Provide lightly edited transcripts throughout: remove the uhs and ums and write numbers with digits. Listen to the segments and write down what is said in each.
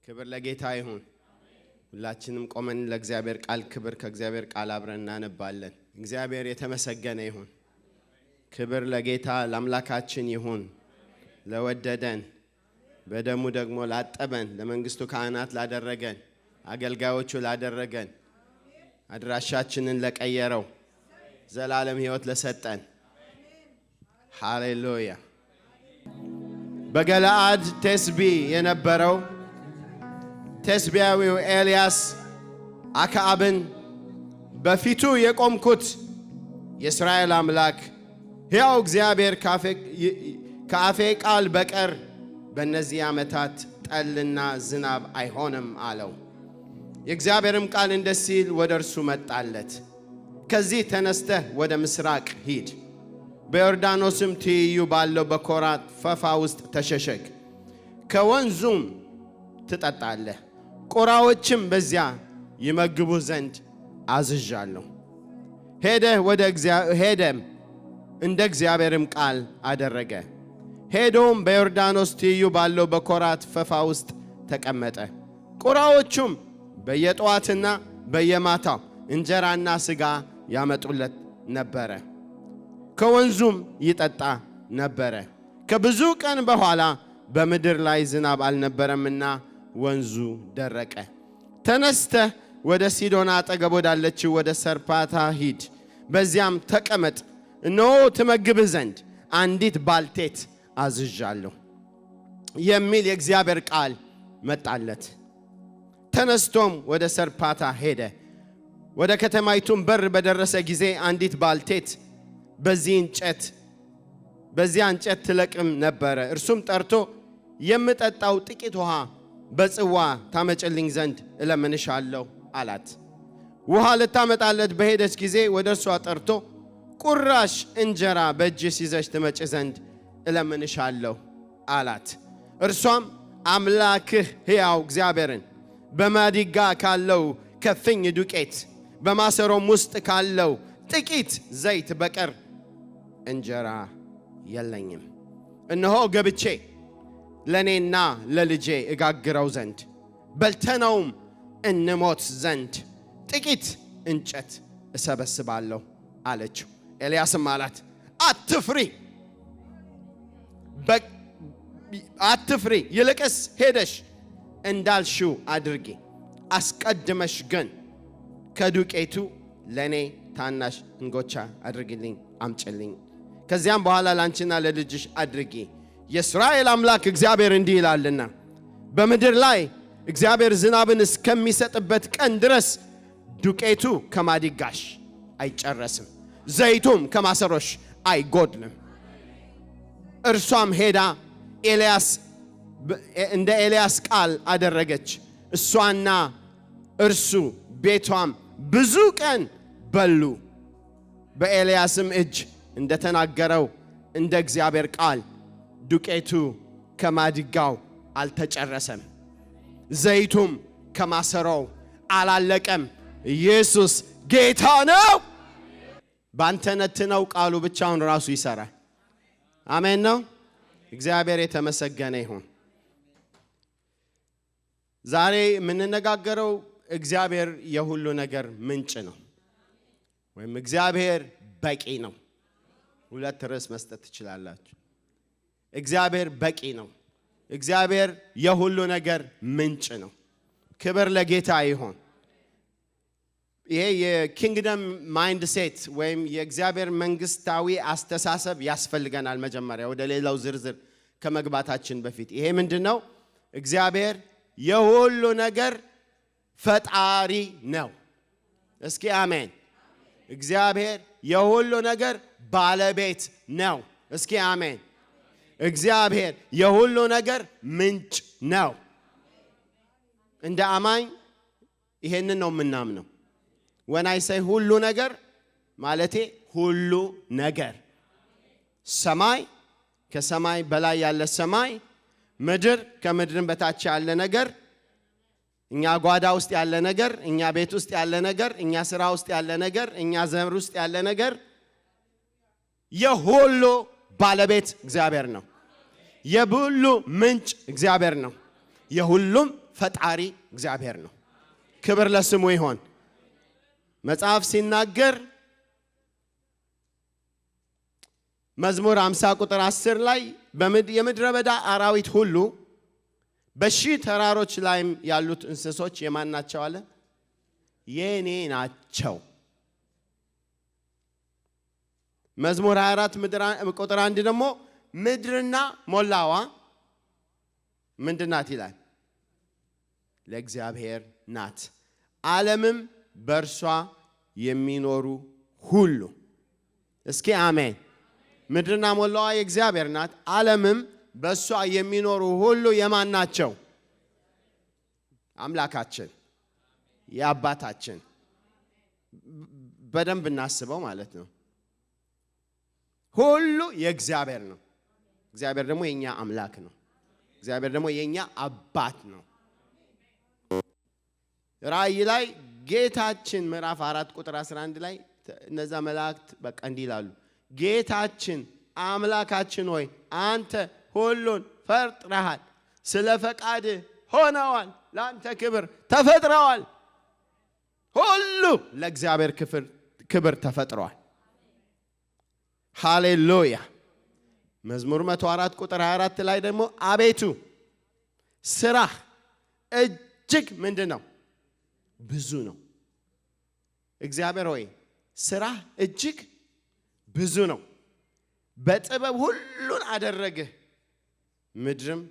ክብር ለጌታ ይሁን። ሁላችንም ቆመን ለእግዚአብሔር ቃል ክብር ከእግዚአብሔር ቃል አብረን እናነባለን። እግዚአብሔር የተመሰገነ ይሁን። ክብር ለጌታ ለአምላካችን ይሁን፣ ለወደደን፣ በደሙ ደግሞ ላጠበን፣ ለመንግስቱ ካህናት ላደረገን፣ አገልጋዮቹ ላደረገን፣ አድራሻችንን ለቀየረው፣ ዘላለም ሕይወት ለሰጠን። ሃሌሉያ። በገለአድ ቴስቢ የነበረው ቴስቢያዊው ኤልያስ አክዓብን በፊቱ የቆምኩት የእስራኤል አምላክ ሕያው እግዚአብሔር ከአፌ ቃል በቀር በእነዚህ ዓመታት ጠልና ዝናብ አይሆንም አለው። የእግዚአብሔርም ቃል እንዲህ ሲል ወደ እርሱ መጣለት። ከዚህ ተነስተህ ወደ ምስራቅ ሂድ፣ በዮርዳኖስም ትይዩ ባለው በኮራት ፈፋ ውስጥ ተሸሸግ፣ ከወንዙም ትጠጣለህ፣ ቁራዎችም በዚያ ይመግቡህ ዘንድ አዝዣለሁ። ሄደህ ወደ ሄደም እንደ እግዚአብሔርም ቃል አደረገ። ሄዶም በዮርዳኖስ ትይዩ ባለው በኮራት ፈፋ ውስጥ ተቀመጠ። ቁራዎቹም በየጠዋትና በየማታው እንጀራና ሥጋ ያመጡለት ነበረ፣ ከወንዙም ይጠጣ ነበረ። ከብዙ ቀን በኋላ በምድር ላይ ዝናብ አልነበረምና ወንዙ ደረቀ። ተነስተህ ወደ ሲዶና አጠገብ ወዳለችው ወደ ሰርፓታ ሂድ፣ በዚያም ተቀመጥ። እነሆ ትመግብህ ዘንድ አንዲት ባልቴት አዝዣለሁ የሚል የእግዚአብሔር ቃል መጣለት። ተነስቶም ወደ ሰርፓታ ሄደ። ወደ ከተማይቱም በር በደረሰ ጊዜ አንዲት ባልቴት በዚያ እንጨት ትለቅም ነበረ። እርሱም ጠርቶ የምጠጣው ጥቂት ውሃ በጽዋ ታመጭልኝ ዘንድ እለምንሻለሁ አላት። ውሃ ልታመጣለት በሄደች ጊዜ ወደ እርሷ ጠርቶ ቁራሽ እንጀራ በእጅሽ ይዘሽ ትመጪ ዘንድ እለምንሻለሁ አላት። እርሷም አምላክህ ሕያው እግዚአብሔርን በማዲጋ ካለው ከፍኝ ዱቄት በማሰሮም ውስጥ ካለው ጥቂት ዘይት በቀር እንጀራ የለኝም። እነሆ ገብቼ ለእኔና ለልጄ እጋግረው ዘንድ በልተነውም እንሞት ዘንድ ጥቂት እንጨት እሰበስባለሁ አለችው። ኤልያስም አላት፣ አትፍሪ፣ አትፍሪ፣ ይልቅስ ሄደሽ እንዳልሽው አድርጊ። አስቀድመሽ ግን ከዱቄቱ ለእኔ ታናሽ እንጎቻ አድርጊልኝ፣ አምጪልኝ። ከዚያም በኋላ ላንቺና ለልጅሽ አድርጊ። የእስራኤል አምላክ እግዚአብሔር እንዲህ ይላልና በምድር ላይ እግዚአብሔር ዝናብን እስከሚሰጥበት ቀን ድረስ ዱቄቱ ከማዲጋሽ አይጨረስም፣ ዘይቱም ከማሰሮሽ አይጎድልም። እርሷም ሄዳ ኤልያስ እንደ ኤልያስ ቃል አደረገች። እሷና እርሱ ቤቷም ብዙ ቀን በሉ። በኤልያስም እጅ እንደተናገረው እንደ እግዚአብሔር ቃል ዱቄቱ ከማድጋው አልተጨረሰም፣ ዘይቱም ከማሰሮው አላለቀም። ኢየሱስ ጌታ ነው። ባንተነትነው ቃሉ ብቻውን ራሱ ይሰራል። አሜን ነው። እግዚአብሔር የተመሰገነ ይሁን። ዛሬ የምንነጋገረው እግዚአብሔር የሁሉ ነገር ምንጭ ነው፣ ወይም እግዚአብሔር በቂ ነው። ሁለት ርዕስ መስጠት ትችላላችሁ። እግዚአብሔር በቂ ነው። እግዚአብሔር የሁሉ ነገር ምንጭ ነው። ክብር ለጌታ ይሁን። ይሄ የ kingdom mindset ወይም የእግዚአብሔር መንግስታዊ አስተሳሰብ ያስፈልገናል። መጀመሪያ ወደ ሌላው ዝርዝር ከመግባታችን በፊት ይሄ ምንድን ነው? እግዚአብሔር የሁሉ ነገር ፈጣሪ ነው። እስኪ አሜን። እግዚአብሔር የሁሉ ነገር ባለቤት ነው። እስኪ አሜን። እግዚአብሔር የሁሉ ነገር ምንጭ ነው። እንደ አማኝ ይሄንን ነው የምናምነው። When I say ሁሉ ነገር ማለቴ ሁሉ ነገር፣ ሰማይ፣ ከሰማይ በላይ ያለ ሰማይ፣ ምድር፣ ከምድርም በታች ያለ ነገር፣ እኛ ጓዳ ውስጥ ያለ ነገር፣ እኛ ቤት ውስጥ ያለ ነገር፣ እኛ ስራ ውስጥ ያለ ነገር፣ እኛ ዘር ውስጥ ያለ ነገር የሁሉ ባለቤት እግዚአብሔር ነው። የሁሉ ምንጭ እግዚአብሔር ነው። የሁሉም ፈጣሪ እግዚአብሔር ነው። ክብር ለስሙ ይሁን። መጽሐፍ ሲናገር መዝሙር 50 ቁጥር 10 ላይ የምድረ በዳ አራዊት ሁሉ በሺህ ተራሮች ላይም ያሉት እንስሶች የማን ናቸው አለ? የኔ ናቸው። መዝሙር 24 ቁጥር 1 ደግሞ ምድርና ሞላዋ ምንድናት ይላል? ለእግዚአብሔር ናት፣ ዓለምም በእርሷ የሚኖሩ ሁሉ። እስኪ አሜን። ምድርና ሞላዋ የእግዚአብሔር ናት፣ ዓለምም በእርሷ የሚኖሩ ሁሉ የማን ናቸው? አምላካችን የአባታችን። በደንብ እናስበው ማለት ነው። ሁሉ የእግዚአብሔር ነው። እግዚአብሔር ደግሞ የኛ አምላክ ነው። እግዚአብሔር ደግሞ የኛ አባት ነው። ራእይ ላይ ጌታችን ምዕራፍ 4 ቁጥር 11 ላይ እነዛ መላእክት በቃ እንዲህ ይላሉ፣ ጌታችን አምላካችን ሆይ አንተ ሁሉን ፈጥረሃል፣ ስለ ፈቃድህ ሆነዋል፣ ለአንተ ክብር ተፈጥረዋል። ሁሉ ለእግዚአብሔር ክብር ተፈጥረዋል። ሃሌሉያ። መዝሙር 104 ቁጥር 24 ላይ ደግሞ አቤቱ ስራህ እጅግ ምንድነው? ብዙ ነው። እግዚአብሔር ሆይ ስራህ እጅግ ብዙ ነው፣ በጥበብ ሁሉን አደረግህ፣ ምድርም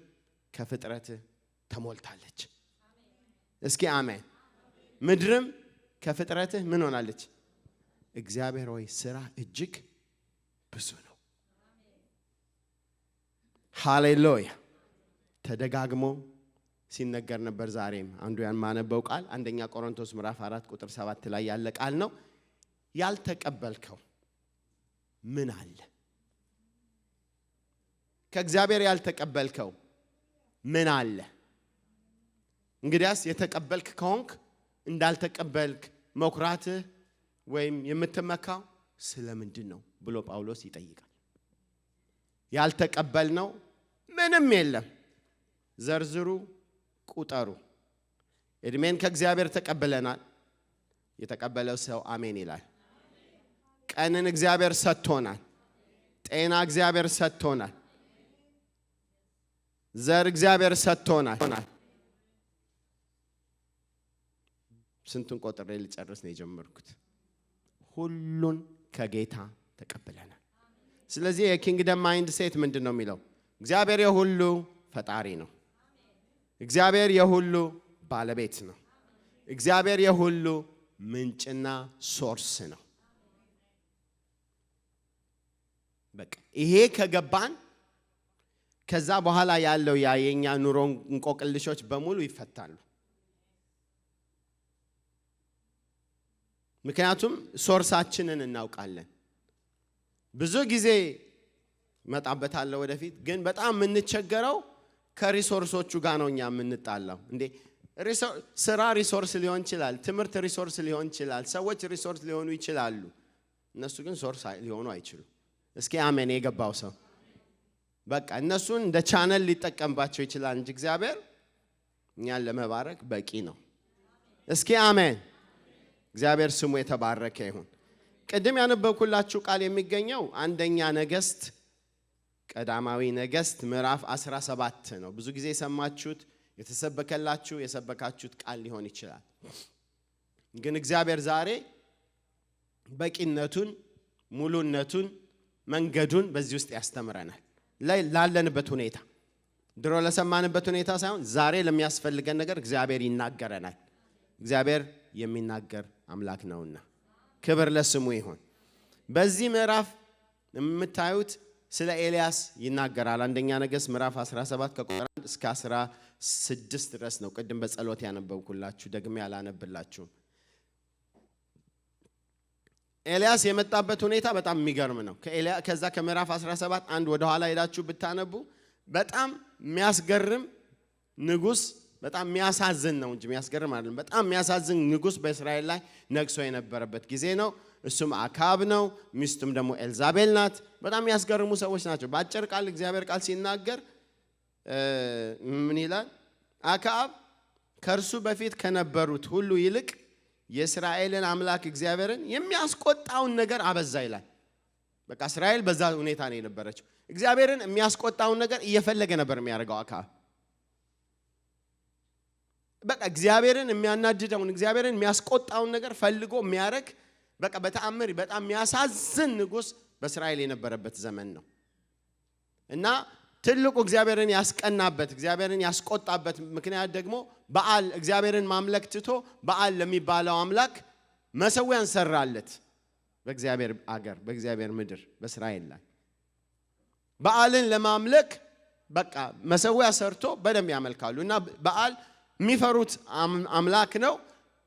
ከፍጥረትህ ተሞልታለች። እስኪ አሜን። ምድርም ከፍጥረትህ ምን ሆናለች? እግዚአብሔር ሆይ ስራህ እጅግ ብዙ ነው። ሃሌሉያ። ተደጋግሞ ሲነገር ነበር። ዛሬም አንዱ ያማነበው ቃል አንደኛ ቆሮንቶስ ምዕራፍ 4 ቁጥር 7 ላይ ያለ ቃል ነው። ያልተቀበልከው ምን አለ? ከእግዚአብሔር ያልተቀበልከው ምን አለ? እንግዲያስ የተቀበልክ ከሆንክ እንዳልተቀበልክ መኩራትህ ወይም የምትመካው ስለምንድን ነው ብሎ ጳውሎስ ይጠይቃል። ያልተቀበልነው ምንም የለም። ዘርዝሩ፣ ቁጠሩ። እድሜን ከእግዚአብሔር ተቀብለናል። የተቀበለው ሰው አሜን ይላል። ቀንን እግዚአብሔር ሰጥቶናል። ጤና እግዚአብሔር ሰጥቶናል። ዘር እግዚአብሔር ሰጥቶናል። ስንቱን ቆጥሬ ልጨርስ ነው የጀመርኩት። ሁሉን ከጌታ ተቀብለናል። ስለዚህ የ kingdom mindset ምንድነው የሚለው? እግዚአብሔር የሁሉ ፈጣሪ ነው። እግዚአብሔር የሁሉ ባለቤት ነው። እግዚአብሔር የሁሉ ምንጭና source ነው። በቃ ይሄ ከገባን ከዛ በኋላ ያለው የኛ ኑሮ እንቆቅልሾች በሙሉ ይፈታሉ። ምክንያቱም source ኣችንን እናውቃለን። ብዙ ጊዜ መጣበታለሁ ወደፊት፣ ግን በጣም የምንቸገረው ከ resource ኦቹ ጋር ነው እኛ የምንጣላው። እንዴ ስራ resource ሊሆን ይችላል፣ ትምህርት resource ሊሆን ይችላል፣ ሰዎች resource ሊሆኑ ይችላሉ። እነሱ ግን source ሊሆኑ አይችሉም። እስኪ አሜን የገባው ሰው። በቃ እነሱን እንደ ቻነል ሊጠቀምባቸው ይችላል እንጂ እግዚአብሔር እኛን ለመባረክ በቂ ነው። እስኪ አሜን። እግዚአብሔር ስሙ የተባረከ ይሁን። ቅድም ያነበብኩላችሁ ቃል የሚገኘው አንደኛ ነገሥት ቀዳማዊ ነገሥት ምዕራፍ 17 ነው። ብዙ ጊዜ የሰማችሁት የተሰበከላችሁ የሰበካችሁት ቃል ሊሆን ይችላል። ግን እግዚአብሔር ዛሬ በቂነቱን፣ ሙሉነቱን፣ መንገዱን በዚህ ውስጥ ያስተምረናል። ላለንበት ሁኔታ ድሮ ለሰማንበት ሁኔታ ሳይሆን ዛሬ ለሚያስፈልገን ነገር እግዚአብሔር ይናገረናል። እግዚአብሔር የሚናገር አምላክ ነውና ክብር ለስሙ ይሁን። በዚህ ምዕራፍ የምታዩት ስለ ኤልያስ ይናገራል። አንደኛ ነገሥት ምዕራፍ 17 ከቁጥር 1 እስከ 16 ድረስ ነው። ቅድም በጸሎት ያነበብኩላችሁ ደግሜ አላነብላችሁም። ኤልያስ የመጣበት ሁኔታ በጣም የሚገርም ነው። ከዛ ከምዕራፍ 17 አንድ ወደ ኋላ ሄዳችሁ ብታነቡ በጣም የሚያስገርም ንጉስ፣ በጣም የሚያሳዝን ነው እንጂ የሚያስገርም አይደለም። በጣም የሚያሳዝን ንጉስ በእስራኤል ላይ ነግሶ የነበረበት ጊዜ ነው። እሱም አካብ ነው። ሚስቱም ደግሞ ኤልዛቤል ናት። በጣም የሚያስገርሙ ሰዎች ናቸው። በአጭር ቃል እግዚአብሔር ቃል ሲናገር ምን ይላል? አካብ ከእርሱ በፊት ከነበሩት ሁሉ ይልቅ የእስራኤልን አምላክ እግዚአብሔርን የሚያስቆጣውን ነገር አበዛ ይላል። በቃ እስራኤል በዛ ሁኔታ ነው የነበረችው። እግዚአብሔርን የሚያስቆጣውን ነገር እየፈለገ ነበር የሚያደርገው አክዓብ። በቃ እግዚአብሔርን የሚያናድደውን፣ እግዚአብሔርን የሚያስቆጣውን ነገር ፈልጎ የሚያደርግ፣ በቃ በተአምር በጣም የሚያሳዝን ንጉሥ በእስራኤል የነበረበት ዘመን ነው። እና ትልቁ እግዚአብሔርን ያስቀናበት፣ እግዚአብሔርን ያስቆጣበት ምክንያት ደግሞ በዓል እግዚአብሔርን ማምለክ ትቶ በዓል ለሚባለው አምላክ መሰዊያን ሰራለት። በእግዚአብሔር አገር፣ በእግዚአብሔር ምድር፣ በእስራኤል ላይ በዓልን ለማምለክ በቃ መሰዊያ ሰርቶ በደንብ ያመልካሉ። እና በዓል የሚፈሩት አምላክ ነው።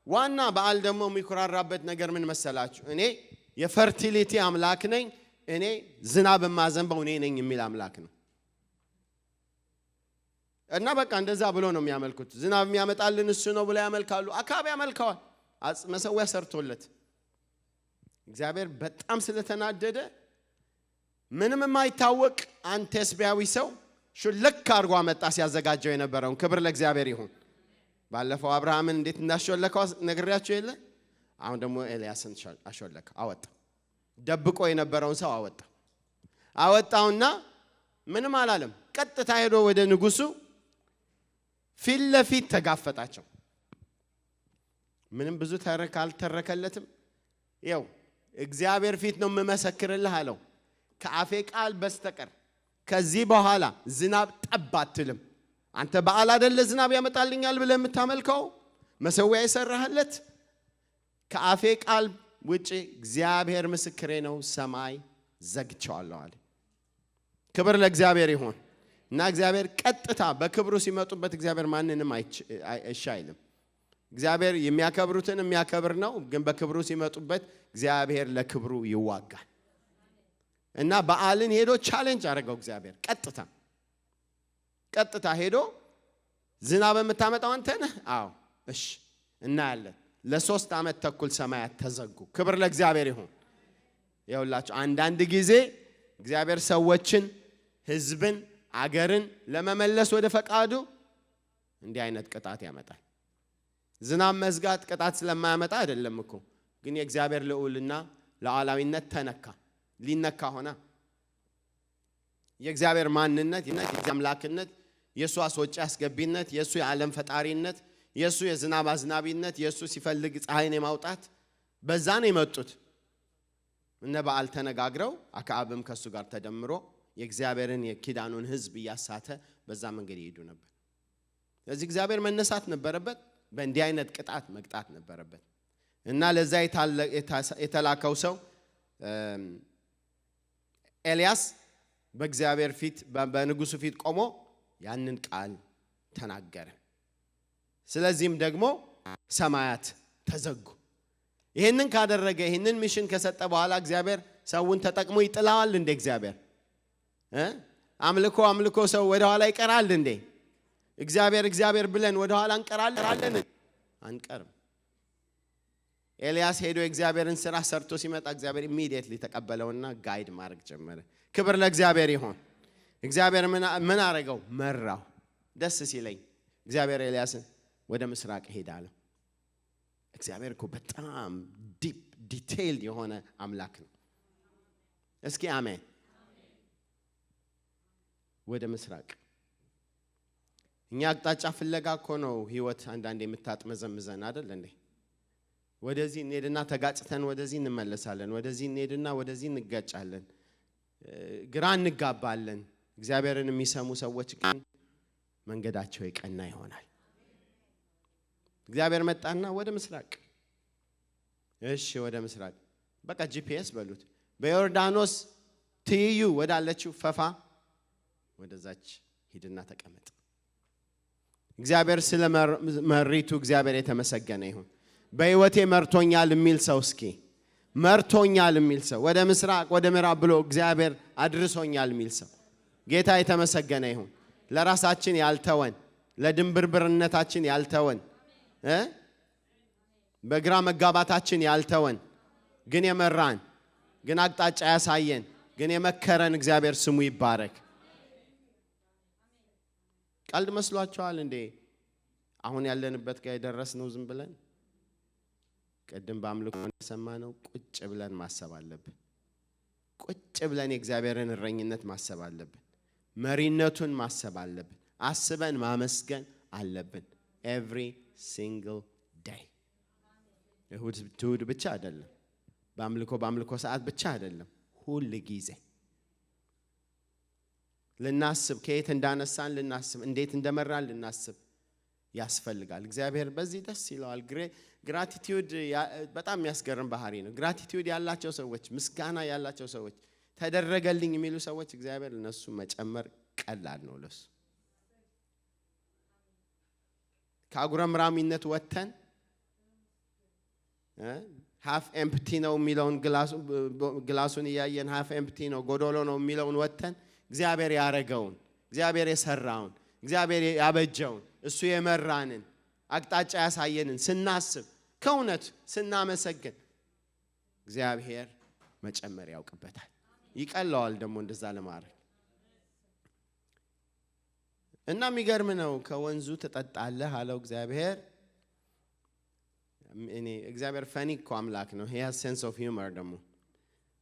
ዋና በዓል ደግሞ የሚኩራራበት ነገር ምን መሰላችሁ? እኔ የ fertility አምላክ ነኝ፣ እኔ ዝናብ የማዘንበው እኔ ነኝ የሚል አምላክ ነው። እና በቃ እንደዛ ብሎ ነው የሚያመልኩት። ዝናብ የሚያመጣልን እሱ ነው ብሎ ያመልካሉ። አክዓብ ያመልከዋል፣ መሰዊያ ሰርቶለት። እግዚአብሔር በጣም ስለተናደደ ምንም የማይታወቅ አንድ ቴስቢያዊ ሰው ሹልክ አድርጎ አመጣ ሲያዘጋጀው የነበረውን። ክብር ለእግዚአብሔር ይሁን። ባለፈው አብርሃምን እንዴት እንዳሾለከው ነግሬያችሁ የለ? አሁን ደግሞ ኤልያስን አሾለከ፣ አወጣ። ደብቆ የነበረውን ሰው አወጣ። አወጣውና ምንም አላለም። ቀጥታ ሄዶ ወደ ንጉሱ ፊት ለፊት ተጋፈጣቸው። ምንም ብዙ ተረክ አልተረከለትም። ይኸው እግዚአብሔር ፊት ነው የምመሰክርልህ አለው። ከአፌ ቃል በስተቀር ከዚህ በኋላ ዝናብ ጠብ አትልም። አንተ በዓል አይደለ ዝናብ ያመጣልኛል ብለህ የምታመልከው፣ መሰዊያ የሰራህለት? ከአፌ ቃል ውጪ እግዚአብሔር ምስክሬ ነው፣ ሰማይ ዘግቼዋለሁ አለ። ክብር ለእግዚአብሔር ይሁን። እና እግዚአብሔር ቀጥታ በክብሩ ሲመጡበት እግዚአብሔር ማንንም እሺ አይልም። እግዚአብሔር የሚያከብሩትን የሚያከብር ነው፣ ግን በክብሩ ሲመጡበት እግዚአብሔር ለክብሩ ይዋጋል። እና በዓልን ሄዶ challenge አደረገው እግዚአብሔር። ቀጥታ ቀጥታ ሄዶ ዝናብ የምታመጣው አንተ ነህ? አዎ፣ እሺ እናያለን። ለ3 ዓመት ተኩል ሰማያት ተዘጉ። ክብር ለእግዚአብሔር ይሁን። ይኸውላችሁ አንዳንድ ጊዜ እግዚአብሔር ሰዎችን፣ ህዝብን፣ አገርን ለመመለስ ወደ ፈቃዱ እንዲህ አይነት ቅጣት ያመጣል። ዝናብ መዝጋት ቅጣት ስለማያመጣ አይደለም እኮ፣ ግን የእግዚአብሔር ልዑልና ሉዓላዊነት ተነካ፣ ሊነካ ሆነ። የእግዚአብሔር ማንነት፣ የእግዚአብሔር አምላክነት፣ የእሱ አስወጪ አስገቢነት፣ የእሱ የዓለም ፈጣሪነት፣ የእሱ የዝናብ አዝናቢነት፣ የእሱ ሲፈልግ ፀሐይን የማውጣት፣ በዛ ነው የመጡት። እነ በዓል ተነጋግረው አክዓብም ከእሱ ጋር ተደምሮ የእግዚአብሔርን የኪዳኑን ሕዝብ እያሳተ በዛ መንገድ ይሄዱ ነበር። ስለዚህ እግዚአብሔር መነሳት ነበረበት፣ በእንዲህ አይነት ቅጣት መቅጣት ነበረበት። እና ለዛ የተላከው ሰው ኤልያስ በእግዚአብሔር ፊት፣ በንጉሱ ፊት ቆሞ ያንን ቃል ተናገረ። ስለዚህም ደግሞ ሰማያት ተዘጉ። ይህንን ካደረገ፣ ይህንን mission ከሰጠ በኋላ እግዚአብሔር ሰውን ተጠቅሞ ይጥለዋል እንዴ? እግዚአብሔር አምልኮ አምልኮ ሰው ወደኋላ ይቀራል እንዴ? እግዚአብሔር እግዚአብሔር ብለን ወደኋላ እንቀራለን? አንቀርም። ኤልያስ ሄዶ የእግዚአብሔርን ስራ ሰርቶ ሲመጣ እግዚአብሔር immediately ተቀበለውና guide ማድረግ ጀመረ። ክብር ለእግዚአብሔር ይሁን። እግዚአብሔር ምን አረገው? መራው። ደስ ሲለኝ እግዚአብሔር ኤልያስን ወደ ምስራቅ ሂድ አለው። እግዚአብሔር እኮ በጣም deep detailed የሆነ አምላክ ነው። እስኪ አሜን። ወደ ምስራቅ። እኛ አቅጣጫ ፍለጋ እኮ ነው ህይወት አንዳንዴ የምታጥመዘምዘን፣ አይደል እንዴ? ወደዚህ እንሄድና ተጋጭተን ወደዚህ እንመለሳለን። ወደዚህ እንሄድና ወደዚህ እንጋጫለን። ግራ እንጋባለን። እግዚአብሔርን የሚሰሙ ሰዎች ግን መንገዳቸው የቀና ይሆናል። እግዚአብሔር መጣና ወደ ምስራቅ። እሺ ወደ ምስራቅ፣ በቃ GPS በሉት። በዮርዳኖስ ትይዩ ወዳለችው ፈፋ ወደዛች ሂድና ተቀመጥ። እግዚአብሔር ስለ መሪቱ እግዚአብሔር የተመሰገነ ይሁን። በሕይወቴ መርቶኛል የሚል ሰው፣ እስኪ መርቶኛል የሚል ሰው፣ ወደ ምስራቅ ወደ ምዕራብ ብሎ እግዚአብሔር አድርሶኛል የሚል ሰው፣ ጌታ የተመሰገነ ይሁን። ለራሳችን ያልተወን፣ ለድንብርብርነታችን ያልተወን፣ በግራ መጋባታችን ያልተወን፣ ግን የመራን፣ ግን አቅጣጫ ያሳየን፣ ግን የመከረን እግዚአብሔር ስሙ ይባረክ። ቀልድ መስሏችኋል እንዴ? አሁን ያለንበት ጋር የደረስነው ዝም ብለን ቅድም በአምልኮ እንደሰማነው ቁጭ ብለን ማሰብ አለብን። ቁጭ ብለን የእግዚአብሔርን እረኝነት ማሰብ አለብን። መሪነቱን ማሰብ አለብን። አስበን ማመስገን አለብን። Every single day። እሁድ እሁድ ብቻ አይደለም፣ በአምልኮ ሰዓት ብቻ አይደለም፣ ሁል ጊዜ ልናስብ፣ ከየት እንዳነሳን ልናስብ፣ እንዴት እንደመራን ልናስብ ያስፈልጋል። እግዚአብሔር በዚህ ደስ ይለዋል። Gratitude በጣም የሚያስገርም ባህሪ ነው። Gratitude ያላቸው ሰዎች፣ ምስጋና ያላቸው ሰዎች፣ ተደረገልኝ የሚሉ ሰዎች እግዚአብሔር ለነሱ መጨመር ቀላል ነው ለሱ። ከአጉረምራሚነት ወጥተን half empty ነው የሚለውን glass ኡን እያየን half empty ነው ጎዶሎ ነው የሚለውን ወጥተን እግዚአብሔር ያረገውን፣ እግዚአብሔር የሰራውን፣ እግዚአብሔር ያበጀውን፣ እሱ የመራንን፣ አቅጣጫ ያሳየንን ስናስብ፣ ከእውነት ስናመሰግን እግዚአብሔር መጨመር ያውቅበታል። ይቀለዋል ደግሞ እንደዛ ለማድረግ። እና የሚገርም ነው። ከወንዙ ትጠጣለህ አለው እግዚአብሔር። እኔ እግዚአብሔር funny እኮ አምላክ ነው። He has sense of humor። ደግሞ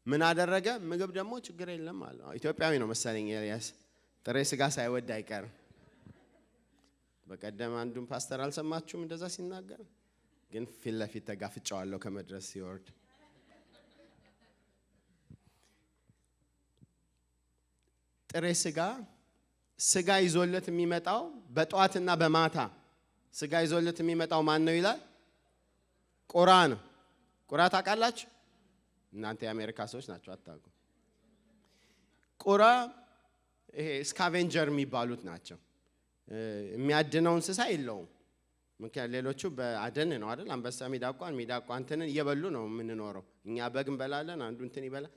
ምን አደረገ? ምግብ ደግሞ ችግር የለም አለ። ኢትዮጵያዊ ነው መሰለኝ ኤልያስ፣ ጥሬ ስጋ ሳይወድ አይቀርም። በቀደም አንዱን ፓስተር አልሰማችሁም እንደዛ ሲናገር? ግን ፊት ለፊት ተጋፍጫዋለሁ ከመድረስ ሲወርድ። ጥሬ ስጋ ይዞለት የሚመጣው በጠዋትና በማታ ስጋ ይዞለት የሚመጣው ማን ነው ይላል? ቁራ ነው። ቁራ ታውቃላችሁ? እናንተ የአሜሪካ ሰዎች ናቸው አታውቁም። ቁራ ይሄ scavenger የሚባሉት ናቸው። የሚያድነው እንስሳ የለውም። ምክንያቱም ሌሎቹ በአደን ነው አይደል? አንበሳ ሚዳቋን ሚዳቋ እንትንን እየበሉ ነው የምንኖረው። እኛ በግ እንበላለን፣ አንዱ እንትን ይበላል።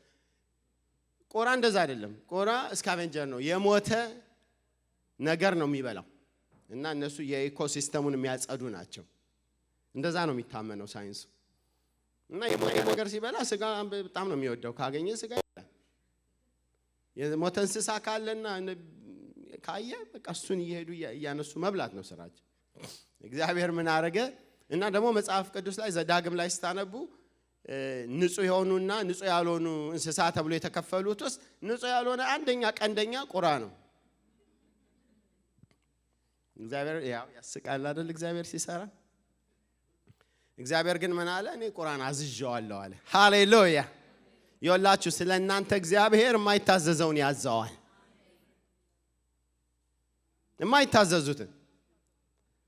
ቁራ እንደዛ አይደለም። ቁራ scavenger ነው፣ የሞተ ነገር ነው የሚበላው። እና እነሱ የ ecosystem ኡን የሚያጸዱ ናቸው። እንደዛ ነው የሚታመነው ሳይንሱ። እና የሞተ ነገር ሲበላ ስጋ በጣም ነው የሚወደው። ካገኘ ስጋ ይበላል። የሞተ እንስሳ ካለና ካየ በቃ እሱን እየሄዱ እያነሱ መብላት ነው ስራቸው። እግዚአብሔር ምን አረገ? እና ደግሞ መጽሐፍ ቅዱስ ላይ ዘዳግም ላይ ስታነቡ ንጹህ የሆኑና ንጹህ ያልሆኑ እንስሳ ተብሎ የተከፈሉት ውስጥ ንጹህ ያልሆነ አንደኛ ቀንደኛ ቁራ ነው። እግዚአብሔር ያው ያስቃል አይደል? እግዚአብሔር ሲሰራ። እግዚአብሔር ግን ምን አለ? እኔ ቁራን አዝዤዋለሁ አለ። ሃሌሉያ! ይኸውላችሁ ስለ እናንተ እግዚአብሔር የማይታዘዘውን ያዘዋል። የማይታዘዙትን፣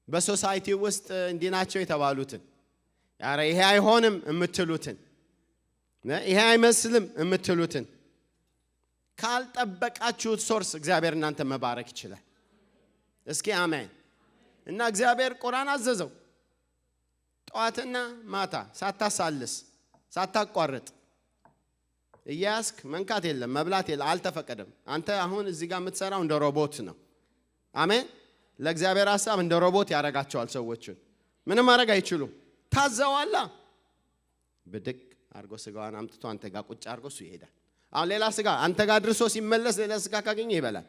በ society ውስጥ እንዲህ ናቸው የተባሉትን፣ ኧረ ይሄ አይሆንም የምትሉትን፣ ይሄ አይመስልም የምትሉትን ካልጠበቃችሁት source እግዚአብሔር እናንተ መባረክ ይችላል። እስኪ አሜን። እና እግዚአብሔር ቁራን አዘዘው። ጠዋትና ማታ ሳታሳልስ ሳታቋርጥ እያያስክ መንካት የለም መብላት የለም፣ አልተፈቀደም። አንተ አሁን እዚህ ጋር የምትሰራው እንደ ሮቦት ነው። አሜን። ለእግዚአብሔር ሐሳብ እንደ ሮቦት ያረጋቸዋል ሰዎችን። ምንም ማድረግ አይችሉም። ታዘዋላ። ብድቅ አርጎ ስጋዋን አምጥቶ አንተ ጋር ቁጭ አርጎ እሱ ይሄዳል። አሁን ሌላ ስጋ አንተ ጋር አድርሶ ሲመለስ ሌላ ስጋ ካገኘ ይበላል።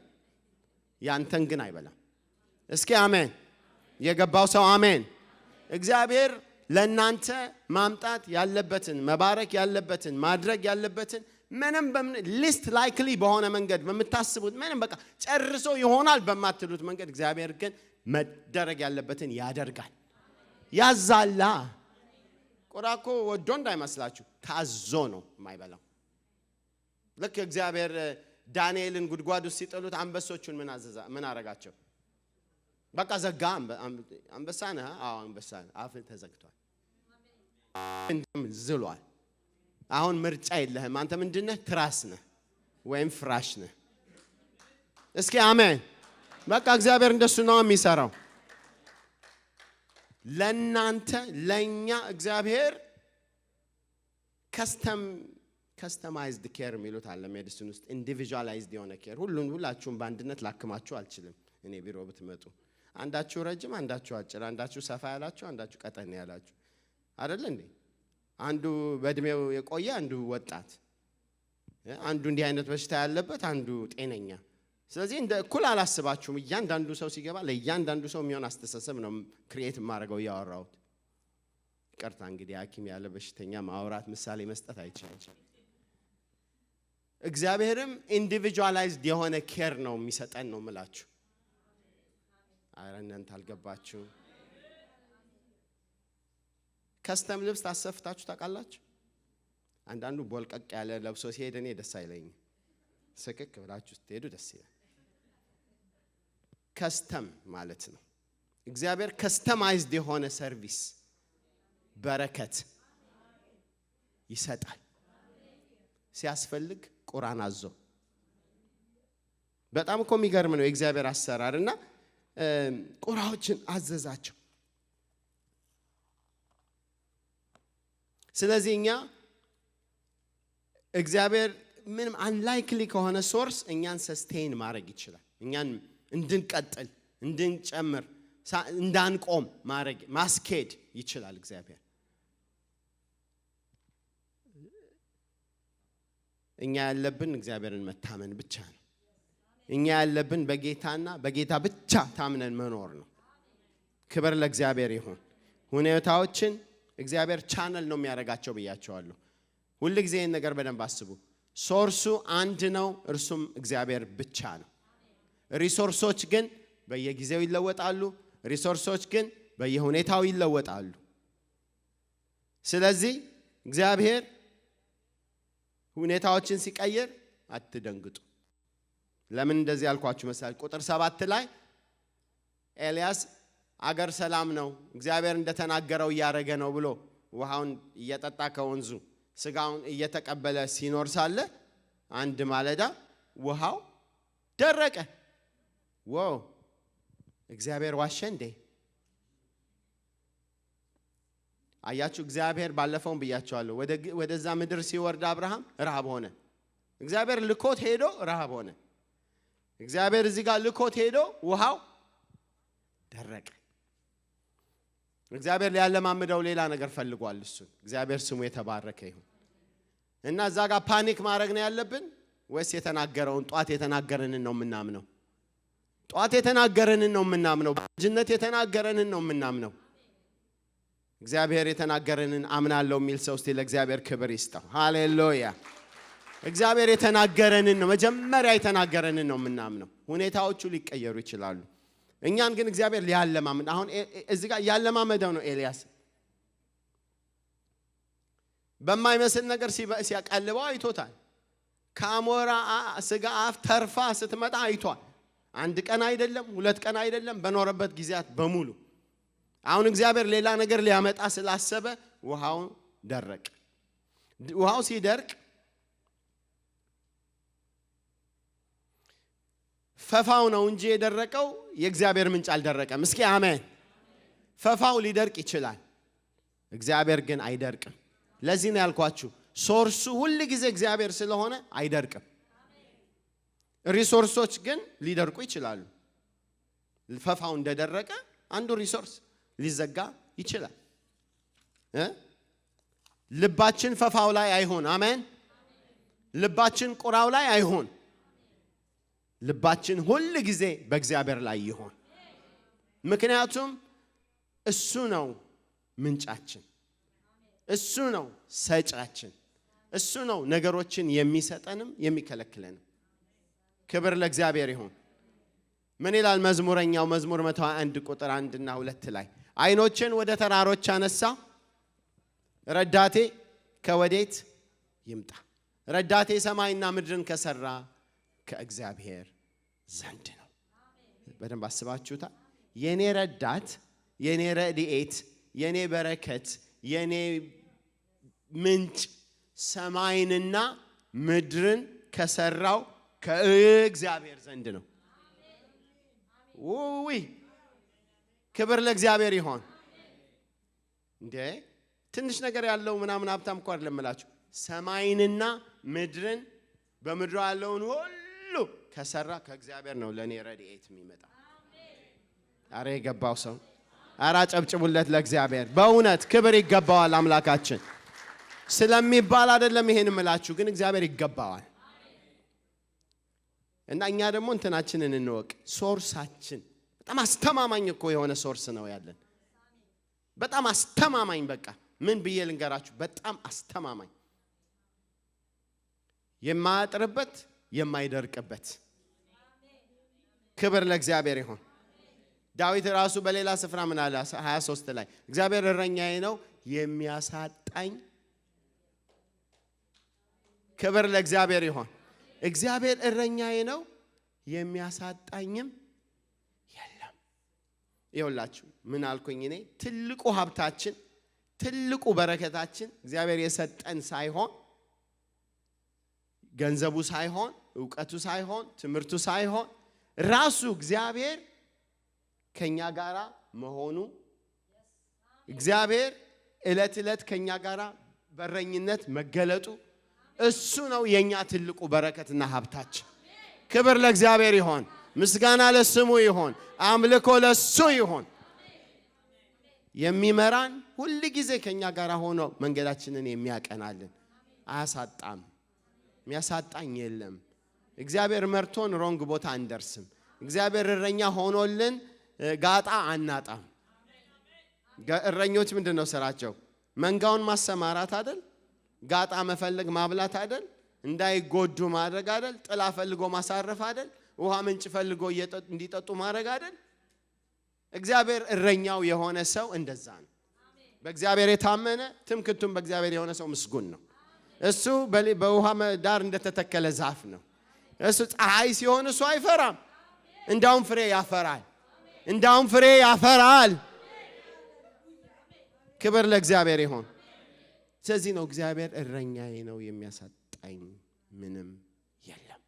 ያንተን ግን አይበላም። እስኪ አሜን። የገባው ሰው አሜን። እግዚአብሔር ለናንተ ማምጣት ያለበትን፣ መባረክ ያለበትን፣ ማድረግ ያለበትን ምንም በምን least likely በሆነ መንገድ በምታስቡት ምንም በቃ ጨርሶ ይሆናል በማትሉት መንገድ እግዚአብሔር ግን መደረግ ያለበትን ያደርጋል። ያዛላ። ቁራ እኮ ወዶ እንዳይመስላችሁ ታዞ ነው የማይበላው። ልክ እግዚአብሔር ዳንኤልን ጉድጓድ ውስጥ ሲጥሉት አንበሶቹን ምን አዘዛ? ምን አረጋቸው? በቃ ዘጋ። አንበሳ ነህ? አዎ አንበሳ ነህ። አፍህ ተዘግቷል፣ ዝሏል። አሁን ምርጫ የለህም። አንተ ምንድነህ? ትራስ ነህ ወይም ፍራሽ ነህ። እስኪ አሜን። በቃ እግዚአብሔር እንደሱ ነው የሚሰራው። ለናንተ ለኛ እግዚአብሔር customized care የሚሉት አለ medicine ውስጥ፣ individualized የሆነ care። ሁላችሁም በአንድነት ላክማችሁ አልችልም። እኔ ቢሮ ብትመጡ አንዳችሁ ረጅም፣ አንዳችሁ አጭር፣ አንዳችሁ ሰፋ ያላችሁ፣ አንዳችሁ ቀጠን ያላችሁ አይደል እንዴ? አንዱ በእድሜው የቆየ፣ አንዱ ወጣት፣ አንዱ እንዲህ አይነት በሽታ ያለበት፣ አንዱ ጤነኛ። ስለዚህ እንደ እኩል አላስባችሁም። እያንዳንዱ ሰው ሲገባ ለእያንዳንዱ ሰው የሚሆን አስተሳሰብ ነው create የማደርገው እያወራሁት። ይቅርታ እንግዲህ ሐኪም ያለ በሽተኛ ማውራት ምሳሌ መስጠት አይችልም። እግዚአብሔርም individualized የሆነ care ነው የሚሰጠን ነው የምላችሁ። ኧረ እናንተ አልገባችሁም። Custom ልብስ ታሰፍታችሁ ታውቃላችሁ? አንዳንዱ ቦልቀቅ ያለ ለብሶ ሲሄድ እኔ ደስ አይለኝም። ስክክ ብላችሁ ስትሄዱ ደስ ይላል። Custom ማለት ነው። እግዚአብሔር customized የሆነ service በረከት ይሰጣል። ሲያስፈልግ ቁራን አዞ። በጣም እኮ የሚገርም ነው የእግዚአብሔር አሰራር። እና ቁራዎችን አዘዛቸው። ስለዚህ እኛ እግዚአብሔር ምንም unlikely ከሆነ source እኛን sustain ማድረግ ይችላል። እኛን እንድንቀጥል፣ እንድንጨምር፣ እንዳንቆም ማድረግ ማስኬድ ይችላል እግዚአብሔር። እኛ ያለብን እግዚአብሔርን መታመን ብቻ ነው። እኛ ያለብን በጌታና በጌታ ብቻ ታምነን መኖር ነው። ክብር ለእግዚአብሔር ይሁን። ሁኔታዎችን እግዚአብሔር ቻነል ነው የሚያደርጋቸው ብያቸዋለሁ። ሁል ጊዜ ይህን ነገር በደንብ አስቡ። Source ኡ አንድ ነው፣ እርሱም እግዚአብሔር ብቻ ነው። Resource ኦች ግን በየጊዜው ይለወጣሉ። Resource ኦች ግን በየሁኔታው ይለወጣሉ። ስለዚህ እግዚአብሔር ሁኔታዎችን ሲቀይር አትደንግጡ። ለምን እንደዚህ ያልኳችሁ መሰላችሁ? ቁጥር 7 ላይ ኤልያስ አገር ሰላም ነው፣ እግዚአብሔር እንደተናገረው እያደረገ ነው ብሎ ውሃውን እየጠጣ ከወንዙ ስጋውን እየተቀበለ ሲኖር ሳለ አንድ ማለዳ ውሃው ደረቀ። Wow! እግዚአብሔር ዋሸ እንዴ? አያችሁ፣ እግዚአብሔር ባለፈውም ብያቸዋለሁ። ወደዛ ምድር ሲወርድ አብርሃም ረሃብ ሆነ። እግዚአብሔር ልኮት ሄዶ ረሃብ ሆነ። እግዚአብሔር እዚህ ጋር ልኮት ሄዶ ውሃው ደረቀ። እግዚአብሔር ሊያለማምደው ሌላ ነገር ፈልጓል እሱን። እግዚአብሔር ስሙ የተባረከ ይሁን። እና እዛ ጋር panic ማድረግ ነው ያለብን ወይስ የተናገረውን ጧት የተናገረንን ነው የምናምነው? ጧት የተናገረንን ነው የምናምነው። በልጅነት የተናገረንን ነው የምናምነው። እግዚአብሔር የተናገረንን አምናለሁ የሚል ሰው እስቲ ለእግዚአብሔር ክብር ይስጠው። ሃሌሉያ። እግዚአብሔር የተናገረንን ነው፣ መጀመሪያ የተናገረንን ነው የምናምነው። ሁኔታዎቹ ሊቀየሩ ይችላሉ። እኛን ግን እግዚአብሔር ሊያለማምድ አሁን እዚህ ጋር ያለማመደው ነው ኤልያስ። በማይመስል ነገር ሲያቀልበው አይቶታል። ከአሞራ ስጋ አፍ ተርፋ ስትመጣ አይቷል። አንድ ቀን አይደለም፣ ሁለት ቀን አይደለም፣ በኖረበት ጊዜያት በሙሉ። አሁን እግዚአብሔር ሌላ ነገር ሊያመጣ ስላሰበ ውሃው ደረቀ። ውሃው ሲደርቅ ፈፋው ነው እንጂ የደረቀው የእግዚአብሔር ምንጭ አልደረቀም። እስኪ አሜን። ፈፋው ሊደርቅ ይችላል፣ እግዚአብሔር ግን አይደርቅም። ለዚህ ነው ያልኳችሁ source ኡ ሁል ጊዜ እግዚአብሔር ስለሆነ አይደርቅም። Resource ኦች ግን ሊደርቁ ይችላሉ። ፈፋው እንደደረቀ አንዱ resource ሊዘጋ ይችላል። ልባችን ፈፋው ላይ አይሆን። አሜን። ልባችን ቁራው ላይ አይሆን። ልባችን ሁል ጊዜ በእግዚአብሔር ላይ ይሆን። ምክንያቱም እሱ ነው ምንጫችን፣ እሱ ነው ሰጫችን፣ እሱ ነው ነገሮችን የሚሰጠንም የሚከለክለንም። ክብር ለእግዚአብሔር ይሁን። ምን ይላል መዝሙረኛው? መዝሙር 101 ቁጥር 1 እና 2 ላይ አይኖችን ወደ ተራሮች አነሳ፣ ረዳቴ ከወዴት ይምጣ? ረዳቴ ሰማይና ምድርን ከሰራ ከእግዚአብሔር ዘንድ ነው። በደንብ አስባችሁታል? የኔ ረዳት፣ የኔ ረድኤት፣ የኔ በረከት፣ የኔ ምንጭ ሰማይንና ምድርን ከሰራው ከእግዚአብሔር ዘንድ ነው። ውይ ክብር ለእግዚአብሔር ይሆን። እንዴ ትንሽ ነገር ያለው ምናምን ሀብታም እኮ አይደለም እላችሁ። ሰማይንና ምድርን በምድሯ ያለውን ሁሉ ከሰራ ከእግዚአብሔር ነው ለኔ ረድኤት የሚመጣ። አረ የገባው ሰው አረ አጨብጭቡለት ለእግዚአብሔር። በእውነት ክብር ይገባዋል አምላካችን። ስለሚባል አይደለም ይሄን እምላችሁ፣ ግን እግዚአብሔር ይገባዋል። እና እኛ ደግሞ እንትናችንን እንወቅ። Source ኣችን በጣም አስተማማኝ እኮ የሆነ source ነው ያለን። በጣም አስተማማኝ፣ በቃ ምን ብዬ ልንገራችሁ? በጣም አስተማማኝ፣ የማያጥርበት፣ የማይደርቅበት። ክብር ለእግዚአብሔር ይሁን። ዳዊት ራሱ በሌላ ስፍራ ምን አለ? 23 ላይ "እግዚአብሔር እረኛዬ ነው፣ የሚያሳጣኝ።" ክብር ለእግዚአብሔር ይሁን። "እግዚአብሔር እረኛዬ ነው፣ የሚያሳጣኝም የለም።" ይኸውላችሁ ምን አልኩኝ እኔ? ትልቁ ሀብታችን፣ ትልቁ በረከታችን እግዚአብሔር የሰጠን ሳይሆን፣ ገንዘቡ ሳይሆን፣ እውቀቱ ሳይሆን፣ ትምህርቱ ሳይሆን፣ ራሱ እግዚአብሔር ከኛ ጋራ መሆኑ፣ እግዚአብሔር ዕለት ዕለት ከኛ ጋራ በረኝነት መገለጡ፣ እሱ ነው የኛ ትልቁ በረከትና ሀብታችን። ክብር ለእግዚአብሔር ይሁን። ምስጋና ለስሙ ይሁን። አምልኮ ለሱ ይሁን። የሚመራን፣ ሁል ጊዜ ከኛ ጋር ሆኖ መንገዳችንን የሚያቀናልን፣ አያሳጣም። የሚያሳጣኝ የለም። እግዚአብሔር መርቶን wrong ቦታ አንደርስም። እግዚአብሔር እረኛ ሆኖልን ጋጣ አናጣም። እረኞች ምንድን ነው ስራቸው? መንጋውን ማሰማራት አይደል? ጋጣ መፈለግ ማብላት አይደል? እንዳይጎዱ ማድረግ አይደል? ጥላ ፈልጎ ማሳረፍ አይደል? ውሃ ምንጭ ፈልጎ እንዲጠጡ ማድረግ አይደል? እግዚአብሔር እረኛው የሆነ ሰው እንደዛ ነው። በእግዚአብሔር የታመነ፣ ትምክቱም በእግዚአብሔር የሆነ ሰው ምስጉን ነው። እሱ በውሃ ዳር እንደተተከለ ዛፍ ነው። እሱ ፀሐይ ሲሆን እሱ አይፈራም። እንዳውም ፍሬ ያፈራል። እንዳውም ፍሬ ያፈራል። ክብር ለእግዚአብሔር ይሁን። ስለዚህ ነው "እግዚአብሔር እረኛዬ ነው፣ የሚያሳጣኝ ምንም የለም።"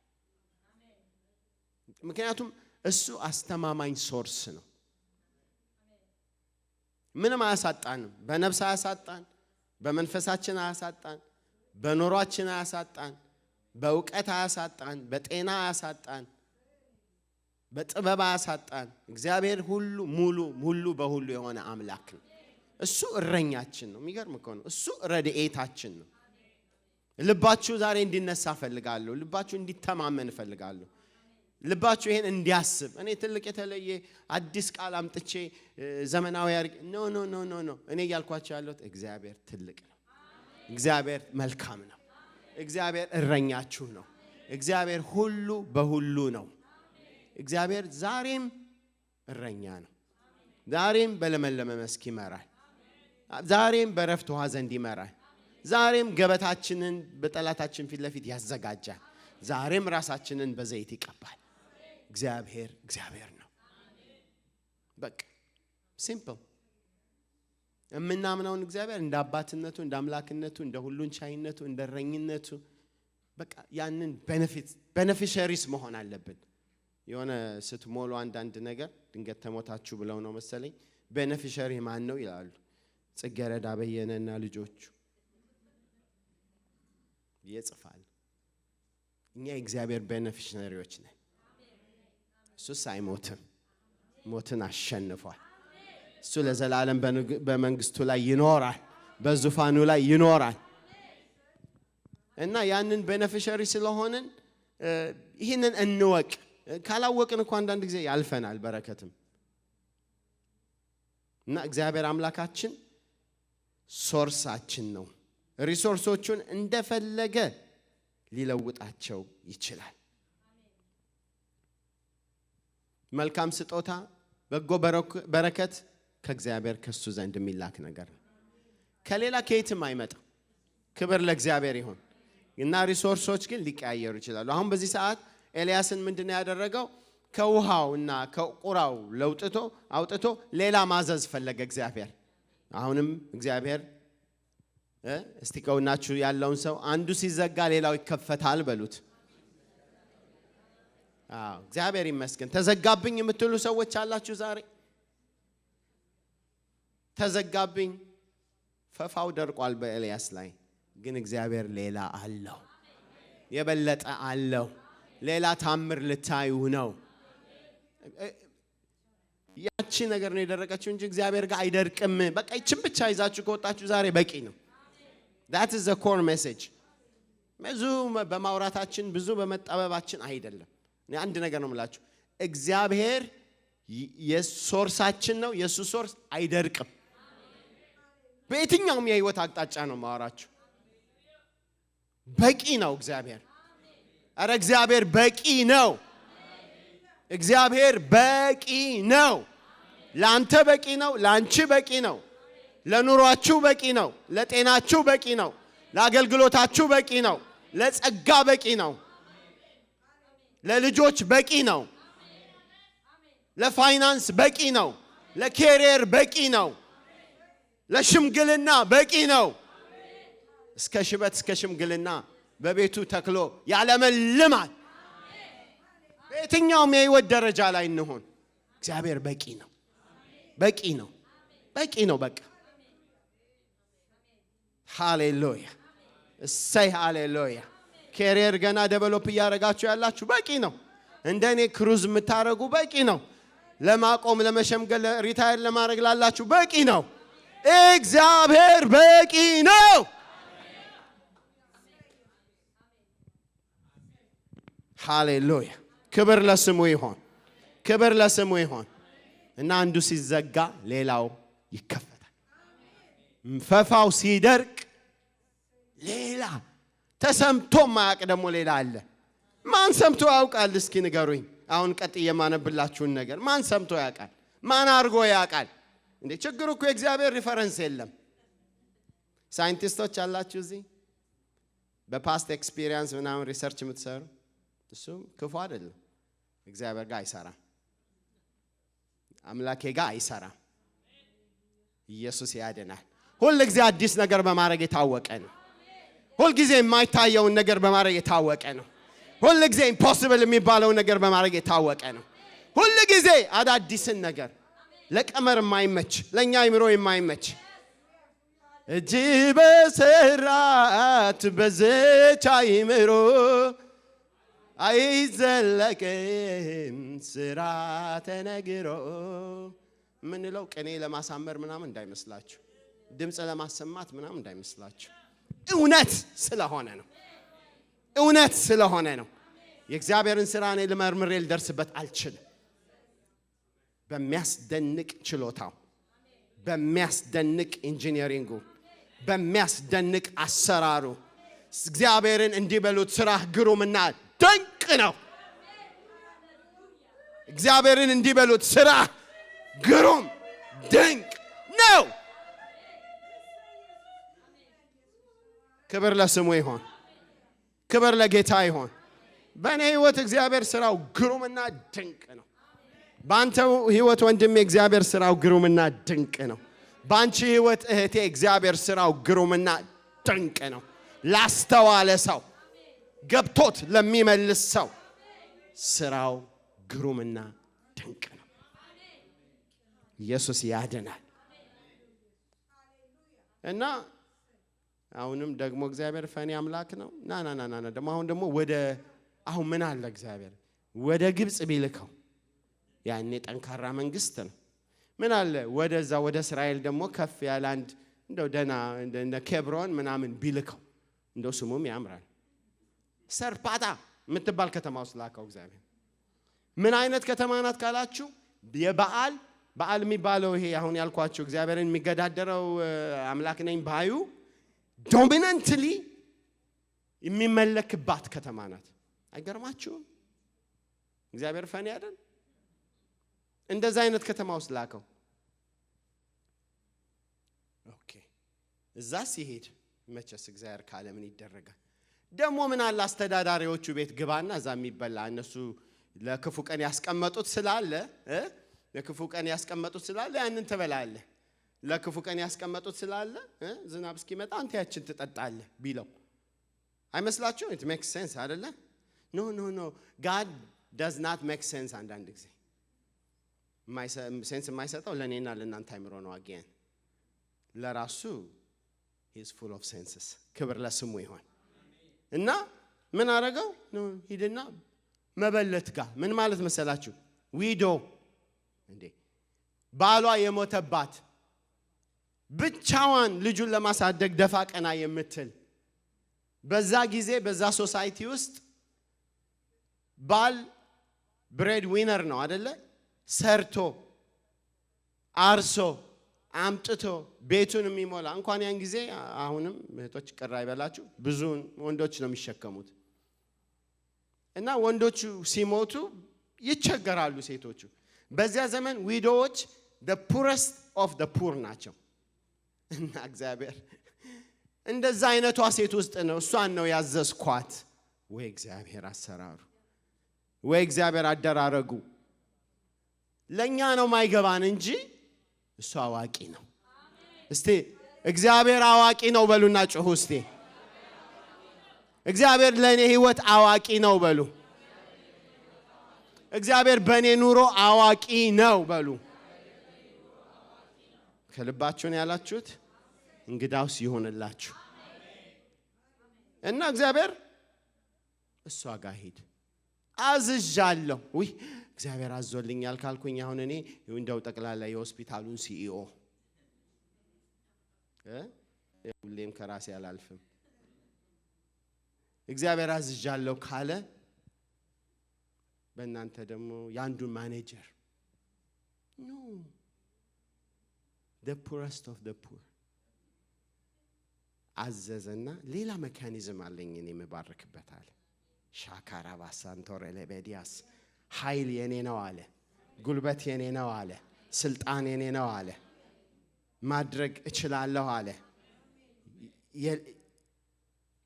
ምክንያቱም እሱ አስተማማኝ source ነው። ምንም አያሳጣንም። በነፍስ አያሳጣን፣ በመንፈሳችን አያሳጣን፣ በኑሯችን አያሳጣን፣ በእውቀት አያሳጣን፣ በጤና አያሳጣን፣ በጥበብ አያሳጣን። እግዚአብሔር ሁሉ ሙሉ፣ ሁሉ በሁሉ የሆነ አምላክ ነው። እሱ እረኛችን ነው። የሚገርም እኮ ነው። እሱ ረድኤታችን ነው። ልባችሁ ዛሬ እንዲነሳ እፈልጋለሁ። ልባችሁ እንዲተማመን እፈልጋለሁ። ልባችሁ ይሄን እንዲያስብ። እኔ ትልቅ የተለየ አዲስ ቃል አምጥቼ ዘመናዊ አድርጌ፣ no, no, no, no, no። እኔ እያልኳችሁ ያለሁት እግዚአብሔር ትልቅ ነው። እግዚአብሔር መልካም ነው። እግዚአብሔር እረኛችሁ ነው። እግዚአብሔር ሁሉ በሁሉ ነው። እግዚአብሔር ዛሬም እረኛ ነው። ዛሬም በለመለመ መስክ ይመራል። ዛሬም በረፍት ውሃ ዘንድ ይመራል። ዛሬም ገበታችንን በጠላታችን ፊት ለፊት ያዘጋጃል። ዛሬም ራሳችንን በዘይት ይቀባል። እግዚአብሔር እግዚአብሔር ነው። በቃ simple። የምናምነውን እግዚአብሔር እንደ አባትነቱ፣ እንደ አምላክነቱ፣ እንደ ሁሉን ቻይነቱ፣ እንደ እረኝነቱ በቃ ያንን beneficiaries መሆን አለብን። የሆነ ስትሞሉ አንዳንድ ነገር ድንገት ተሞታችሁ ብለው ነው መሰለኝ "beneficiary ማን ነው?" ይላሉ። ጽጌረዳ በየነና ልጆቹ ይጽፋል። እኛ የእግዚአብሔር beneficiary ዎች ነን። እሱስ አይሞትም፣ ሞትን አሸንፏል። እሱ ለዘላለም በመንግስቱ ላይ ይኖራል፣ በዙፋኑ ላይ ይኖራል። እና ያንን beneficiary ስለሆንን ይህንን እንወቅ። ካላወቅን እኮ አንዳንድ ጊዜ ያልፈናል በረከትም። እና እግዚአብሔር አምላካችን source ኣችን ነው። Resource ኦቹን እንደፈለገ ሊለውጣቸው ይችላል። መልካም ስጦታ፣ በጎ በረከት ከእግዚአብሔር ከሱ ዘንድ የሚላክ ነገር ነው። ከሌላ ከየትም አይመጣም። ክብር ለእግዚአብሔር ይሁን። እና resource ኦች ግን ሊቀያየሩ ይችላሉ። አሁን በዚህ ሰዓት ኤልያስን ምንድን ነው ያደረገው? ከውሃው እና ከቁራው ለውጥቶ አውጥቶ ሌላ ማዘዝ ፈለገ እግዚአብሔር። አሁንም እግዚአብሔር፣ እስቲ ከጎናችሁ ያለውን ሰው "አንዱ ሲዘጋ ሌላው ይከፈታል" በሉት። አዎ፣ እግዚአብሔር ይመስገን። ተዘጋብኝ የምትሉ ሰዎች አላችሁ ዛሬ። ተዘጋብኝ፣ ፈፋው ደርቋል በኤልያስ ላይ። ግን እግዚአብሔር ሌላ አለው፣ የበለጠ አለው። ሌላ ታምር ልታዩ ነው። ያቺ ነገር ነው የደረቀችው እንጂ እግዚአብሔር ጋር አይደርቅም። በቃ ይችን ብቻ ይዛችሁ ከወጣችሁ ዛሬ በቂ ነው። That is the core message። ብዙ በማውራታችን፣ ብዙ በመጠበባችን አይደለም። እኔ አንድ ነገር ነው የምላችሁ፣ እግዚአብሔር የ source ኣችን ነው። የእሱ source አይደርቅም። በየትኛውም የህይወት አቅጣጫ ነው ማወራችሁ። በቂ ነው እግዚአብሔር። ኧረ እግዚአብሔር በቂ ነው። እግዚአብሔር በቂ ነው። ለአንተ በቂ ነው። ለአንቺ በቂ ነው። ለኑሯችሁ በቂ ነው። ለጤናችሁ በቂ ነው። ለአገልግሎታችሁ በቂ ነው። ለጸጋ በቂ ነው። ለልጆች በቂ ነው። ለፋይናንስ በቂ ነው። ለ career በቂ ነው። ለሽምግልና በቂ ነው። እስከ ሽበት እስከ ሽምግልና በቤቱ ተክሎ ያለመልማል። በየትኛውም የህይወት ደረጃ ላይ እንሆን እግዚአብሔር በቂ ነው። በቂ ነው። በቂ ነው። በቃ ሃሌሉያ፣ እሰይ ሃሌሉያ። Career ገና develop እያደረጋችሁ ያላችሁ በቂ ነው። እንደ እኔ cruise የምታደርጉ በቂ ነው። ለማቆም፣ ለመሸምገል፣ retire ለማድረግ ላላችሁ በቂ ነው። እግዚአብሔር በቂ ነው። ሃሌሉያ፣ ክብር ለስሙ ይሆን፣ ክብር ለስሙ ይሆን። እና አንዱ ሲዘጋ ሌላው ይከፈታል። ፈፋው ሲደርቅ ሌላ ተሰምቶ ማያውቅ ደግሞ ሌላ አለ። ማን ሰምቶ ያውቃል? እስኪ ንገሩኝ። አሁን ቀጥዬ የማነብላችሁን ነገር ማን ሰምቶ ያውቃል? ማን አድርጎ ያውቃል? እንዴ ችግሩ እኮ የእግዚአብሔር reference የለም። ሳይንቲስቶች አላችሁ እዚህ በ past experience ምናምን research የምትሰሩ፣ እሱም ክፉ አይደለም። እግዚአብሔር ጋር አይሰራም። አምላኬ ጋር አይሰራም። ኢየሱስ ያድናል። ሁል ጊዜ አዲስ ነገር በማድረግ የታወቀ ነው። ሁል ጊዜ የማይታየውን ነገር በማድረግ የታወቀ ነው። ሁል ጊዜ impossible የሚባለውን ነገር በማድረግ የታወቀ ነው። ሁል ጊዜ አዳዲስን ነገር፣ ለቀመር የማይመች፣ ለእኛ አይምሮ የማይመች፣ እጅ በሰራት በዝች አይምሮ አይዘለቅም ስራ ተነግሮ የምንለው ቅኔ ለማሳመር ምናምን እንዳይመስላችሁ፣ ድምፅ ለማሰማት ምናምን እንዳይመስላችሁ፣ እውነት ስለሆነ ነው። እውነት ስለሆነ ነው። የእግዚአብሔርን ስራ እኔ ልመርምሬ ልደርስበት አልችልም። በሚያስደንቅ ችሎታው፣ በሚያስደንቅ engineering ኡ፣ በሚያስደንቅ አሰራሩ እግዚአብሔርን እንዲህ በሉት፣ ስራህ ግሩምና ድንቅ ነው። እግዚአብሔርን እንዲህ በሉት፣ ስራህ ግሩም ድንቅ ነው። ክብር ለስሙ ይሆን። ክብር ለጌታ ይሆን። በእኔ ህይወት እግዚአብሔር ስራው ግሩምና ድንቅ ነው። በአንተ ህይወት ወንድሜ እግዚአብሔር ስራው ግሩምና ድንቅ ነው። በአንቺ ህይወት እህቴ እግዚአብሔር ስራው ግሩምና ድንቅ ነው። ላስተዋለ ሰው፣ ገብቶት ለሚመልስ ሰው ስራው ግሩምና ድንቅ ነው። ኢየሱስ ያድናል። እና አሁንም ደግሞ እግዚአብሔር funny አምላክ ነው። ና ና ና ና፣ ደግሞ አሁን ደግሞ ወደ አሁን ምን አለ እግዚአብሔር ወደ ግብፅ ቢልከው፣ ያኔ ጠንካራ መንግስት ነው። ምን አለ ወደዛ ወደ እስራኤል ደግሞ ከፍ ያለ አንድ እንደው ደህና እንደ ኬብሮን ምናምን ቢልከው፣ እንደው ስሙም ያምራል። ሰርፓታ የምትባል ከተማ ውስጥ ላከው እግዚአብሔር። ምን አይነት ከተማ ናት ካላችሁ፣ የበዓል በዓል የሚባለው ይሄ አሁን ያልኳችሁ እግዚአብሔርን የሚገዳደረው አምላክ ነኝ ባዩ dominantly የሚመለክባት ከተማ ናት። አይገርማችሁም? እግዚአብሔር funny አይደል? እንደዛ አይነት ከተማ ውስጥ ላከው። Okay፣ እዛ ሲሄድ መቼስ እግዚአብሔር ካለ ምን ይደረጋል? ደግሞ ምን አለ አስተዳዳሪዎቹ ቤት ግባና እዛ የሚበላ እነሱ ለክፉ ቀን ያስቀመጡት ስላለ፣ ለክፉ ቀን ያስቀመጡት ስላለ ያንን ትበላለህ። ለክፉ ቀን ያስቀመጡት ስላለ ዝናብ እስኪመጣ አንተ ያችን ትጠጣለህ ቢለው አይመስላችሁም? It makes sense አይደለ? No, no, no, God does not make sense። አንዳንድ ጊዜ sense የማይሰጠው ለእኔና ለእናንተ አይምሮ ነው። Again ለራሱ he's full of senses። ክብር ለስሙ ይሆን። እና ምን አረገው? ሂድና መበለት ጋር፣ ምን ማለት መሰላችሁ? Widow እንዴ፣ ባሏ የሞተባት፣ ብቻዋን ልጁን ለማሳደግ ደፋ ቀና የምትል፣ በዛ ጊዜ በዛ society ውስጥ ባል Bread winner ነው አደለ? ሰርቶ አርሶ አምጥቶ ቤቱን የሚሞላ እንኳን ያን ጊዜ አሁንም እህቶች ቅር አይበላችሁ፣ ብዙ ወንዶች ነው የሚሸከሙት። እና ወንዶቹ ሲሞቱ ይቸገራሉ ሴቶቹ። በዚያ ዘመን widow ዎች the poorest of the poor ናቸው። እና እግዚአብሔር እንደዛ አይነቷ ሴት ውስጥ ነው እሷን ነው ያዘዝኳት። ወይ እግዚአብሔር አሰራሩ፣ ወይ እግዚአብሔር አደራረጉ። ለኛ ነው ማይገባን እንጂ እሱ አዋቂ ነው። እስቲ እግዚአብሔር አዋቂ ነው በሉና ጩሁ እስቲ። እግዚአብሔር ለኔ ህይወት አዋቂ ነው በሉ። እግዚአብሔር በኔ ኑሮ አዋቂ ነው በሉ። ከልባችሁ ነው ያላችሁት? እንግዳውስ ይሆንላችሁ። እና እግዚአብሔር እሷ ጋር ሂድ አዝዣለሁ። ውይ እግዚአብሔር አዞልኛል ካልኩኝ አሁን እኔ እንደው ጠቅላላ የሆስፒታሉን CEO ሁሌም ከራሴ አላልፍም። እግዚአብሔር አዝዣለሁ ካለ በእናንተ ደግሞ የአንዱን manager no the poorest of the poor አዘዘና ሌላ mechanism አለኝ እኔ የምባርክበት አለ። ሻካራ ባሳንቶሬ ለቤዲያስ ኃይል የኔ ነው አለ። ጉልበት የኔ ነው አለ። ስልጣን የኔ ነው አለ። ማድረግ እችላለሁ አለ።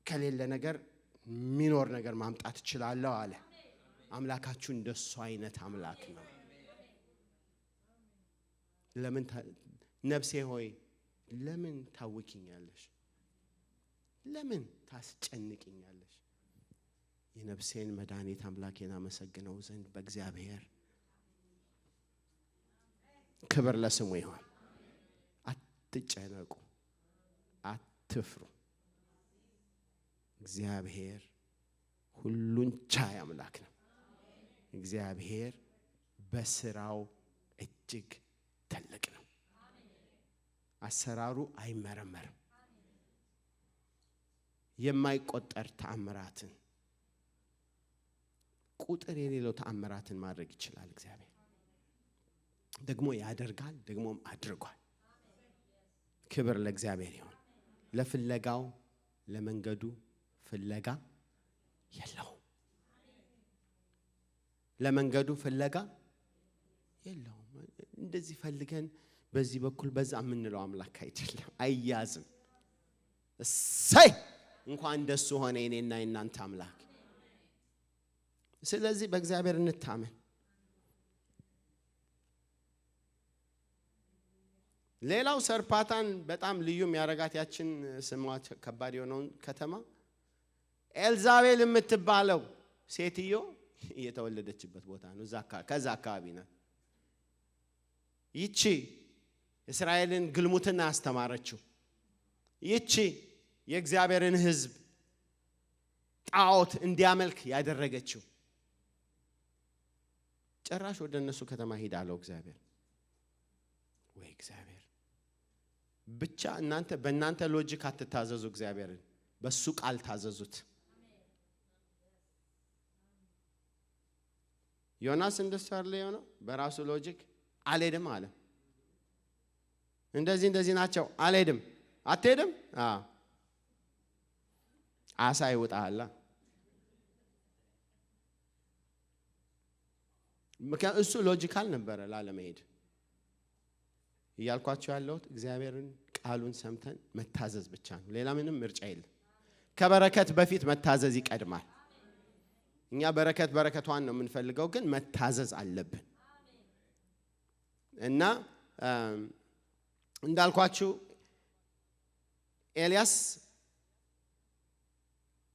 ከሌለ ነገር የሚኖር ነገር ማምጣት እችላለሁ አለ። አምላካችሁ እንደሱ አይነት አምላክ ነው። ለምን ነፍሴ ሆይ ለምን ታውኪኛለሽ? ለምን ታስጨንቂኛለሽ? የነፍሴን መድኃኒት አምላኬን አመሰግነው ዘንድ በእግዚአብሔር ክብር ለስሙ ይሁን። አትጨነቁ፣ አትፍሩ። እግዚአብሔር ሁሉን ቻይ አምላክ ነው። እግዚአብሔር በስራው እጅግ ትልቅ ነው። አሰራሩ አይመረመርም። የማይቆጠር ተአምራትን ቁጥር የሌለው ተአምራትን ማድረግ ይችላል። እግዚአብሔር ደግሞ ያደርጋል፣ ደግሞም አድርጓል። ክብር ለእግዚአብሔር ይሁን። ለፍለጋው ለመንገዱ ፍለጋ የለውም። ለመንገዱ ፍለጋ የለውም። እንደዚህ ፈልገን በዚህ በኩል በዛ የምንለው አምላክ አይደለም፣ አይያዝም። እሰይ እንኳን እንደሱ ሆነ የኔና የናንተ አምላክ። ስለዚህ በእግዚአብሔር እንታመን። ሌላው ሰርፓታን በጣም ልዩ የሚያረጋት ያችን ስሟ ከባድ የሆነውን ከተማ ኤልዛቤል የምትባለው ሴትዮ የተወለደችበት ቦታ ነው። ከዛ አካባቢ ናት። ይቺ እስራኤልን ግልሙትና ያስተማረችው፣ ይቺ የእግዚአብሔርን ሕዝብ ጣዖት እንዲያመልክ ያደረገችው ጭራሽ ወደ እነሱ ከተማ ሂድ አለው እግዚአብሔር። ወይ እግዚአብሔር ብቻ እናንተ በእናንተ logic አትታዘዙ፣ እግዚአብሔርን በሱ ቃል ታዘዙት። ዮናስ እንደሱ አይደለ የሆነው? በራሱ logic አልሄድም አለ። እንደዚህ እንደዚህ ናቸው አልሄድም። አትሄድም? አዎ አሳ ይውጣሃል። ምክንያቱም እሱ logical ነበረ ላለመሄድ። እያልኳቸው ያለሁት እግዚአብሔርን ቃሉን ሰምተን መታዘዝ ብቻ ነው። ሌላ ምንም ምርጫ የለም። ከበረከት በፊት መታዘዝ ይቀድማል። እኛ በረከት በረከቷን ነው የምንፈልገው፣ ግን መታዘዝ አለብን። እና እንዳልኳችሁ ኤልያስ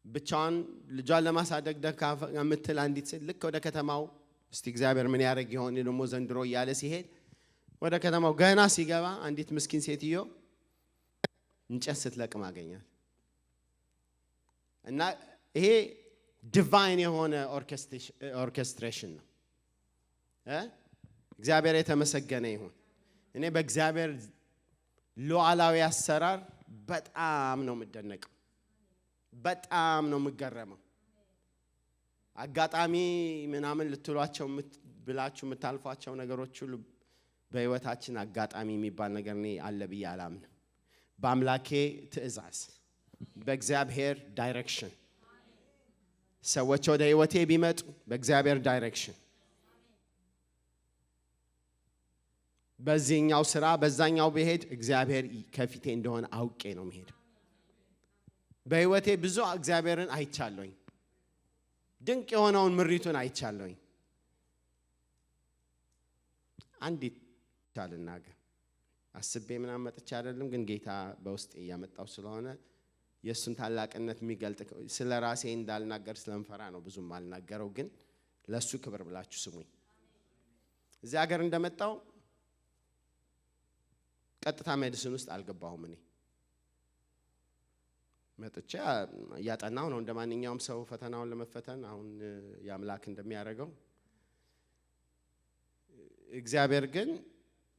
ብቻዋን ልጇን ለማሳደግ ደካማ የምትል አንዲት ሴት ልክ ወደ ከተማው እስቲ እግዚአብሔር ምን ያደርግ ይሆን ደግሞ ዘንድሮ እያለ ሲሄድ ወደ ከተማው ገና ሲገባ አንዲት ምስኪን ሴትዮ እንጨት ስትለቅም አገኛት። እና ይሄ divine የሆነ orchestration ነው። እግዚአብሔር የተመሰገነ ይሁን። እኔ በእግዚአብሔር ሉዓላዊ አሰራር በጣም ነው የምደነቀው፣ በጣም ነው የምገረመው። አጋጣሚ ምናምን ልትሏቸው ብላችሁ የምታልፏቸው ነገሮች ሁሉ በህይወታችን አጋጣሚ የሚባል ነገር እኔ አለ ብዬ አላምንም። በአምላኬ ትእዛዝ፣ በእግዚአብሔር direction ሰዎች ወደ ህይወቴ ቢመጡ በእግዚአብሔር direction፣ በዚህኛው ስራ በዛኛው ብሄድ እግዚአብሔር ከፊቴ እንደሆነ አውቄ ነው የምሄደው። በህይወቴ ብዙ እግዚአብሔርን አይቻለሁኝ። ድንቅ የሆነውን ምሪቱን አይቻለሁኝ። አንዲት ልናገር፣ አስቤ ምናምን መጥቼ አይደለም፣ ግን ጌታ በውስጤ እያመጣው ስለሆነ የእሱን ታላቅነት የሚገልጥ ስለ ራሴ እንዳልናገር ስለምፈራ ነው ብዙም አልናገረው፣ ግን ለእሱ ክብር ብላችሁ ስሙኝ። እዚህ ሀገር እንደመጣው ቀጥታ medicine ውስጥ አልገባሁም። እኔ መጥቼ እያጠናሁ ነው እንደ ማንኛውም ሰው ፈተናውን ለመፈተን፣ አሁን የአምላክ እንደሚያደርገው። እግዚአብሔር ግን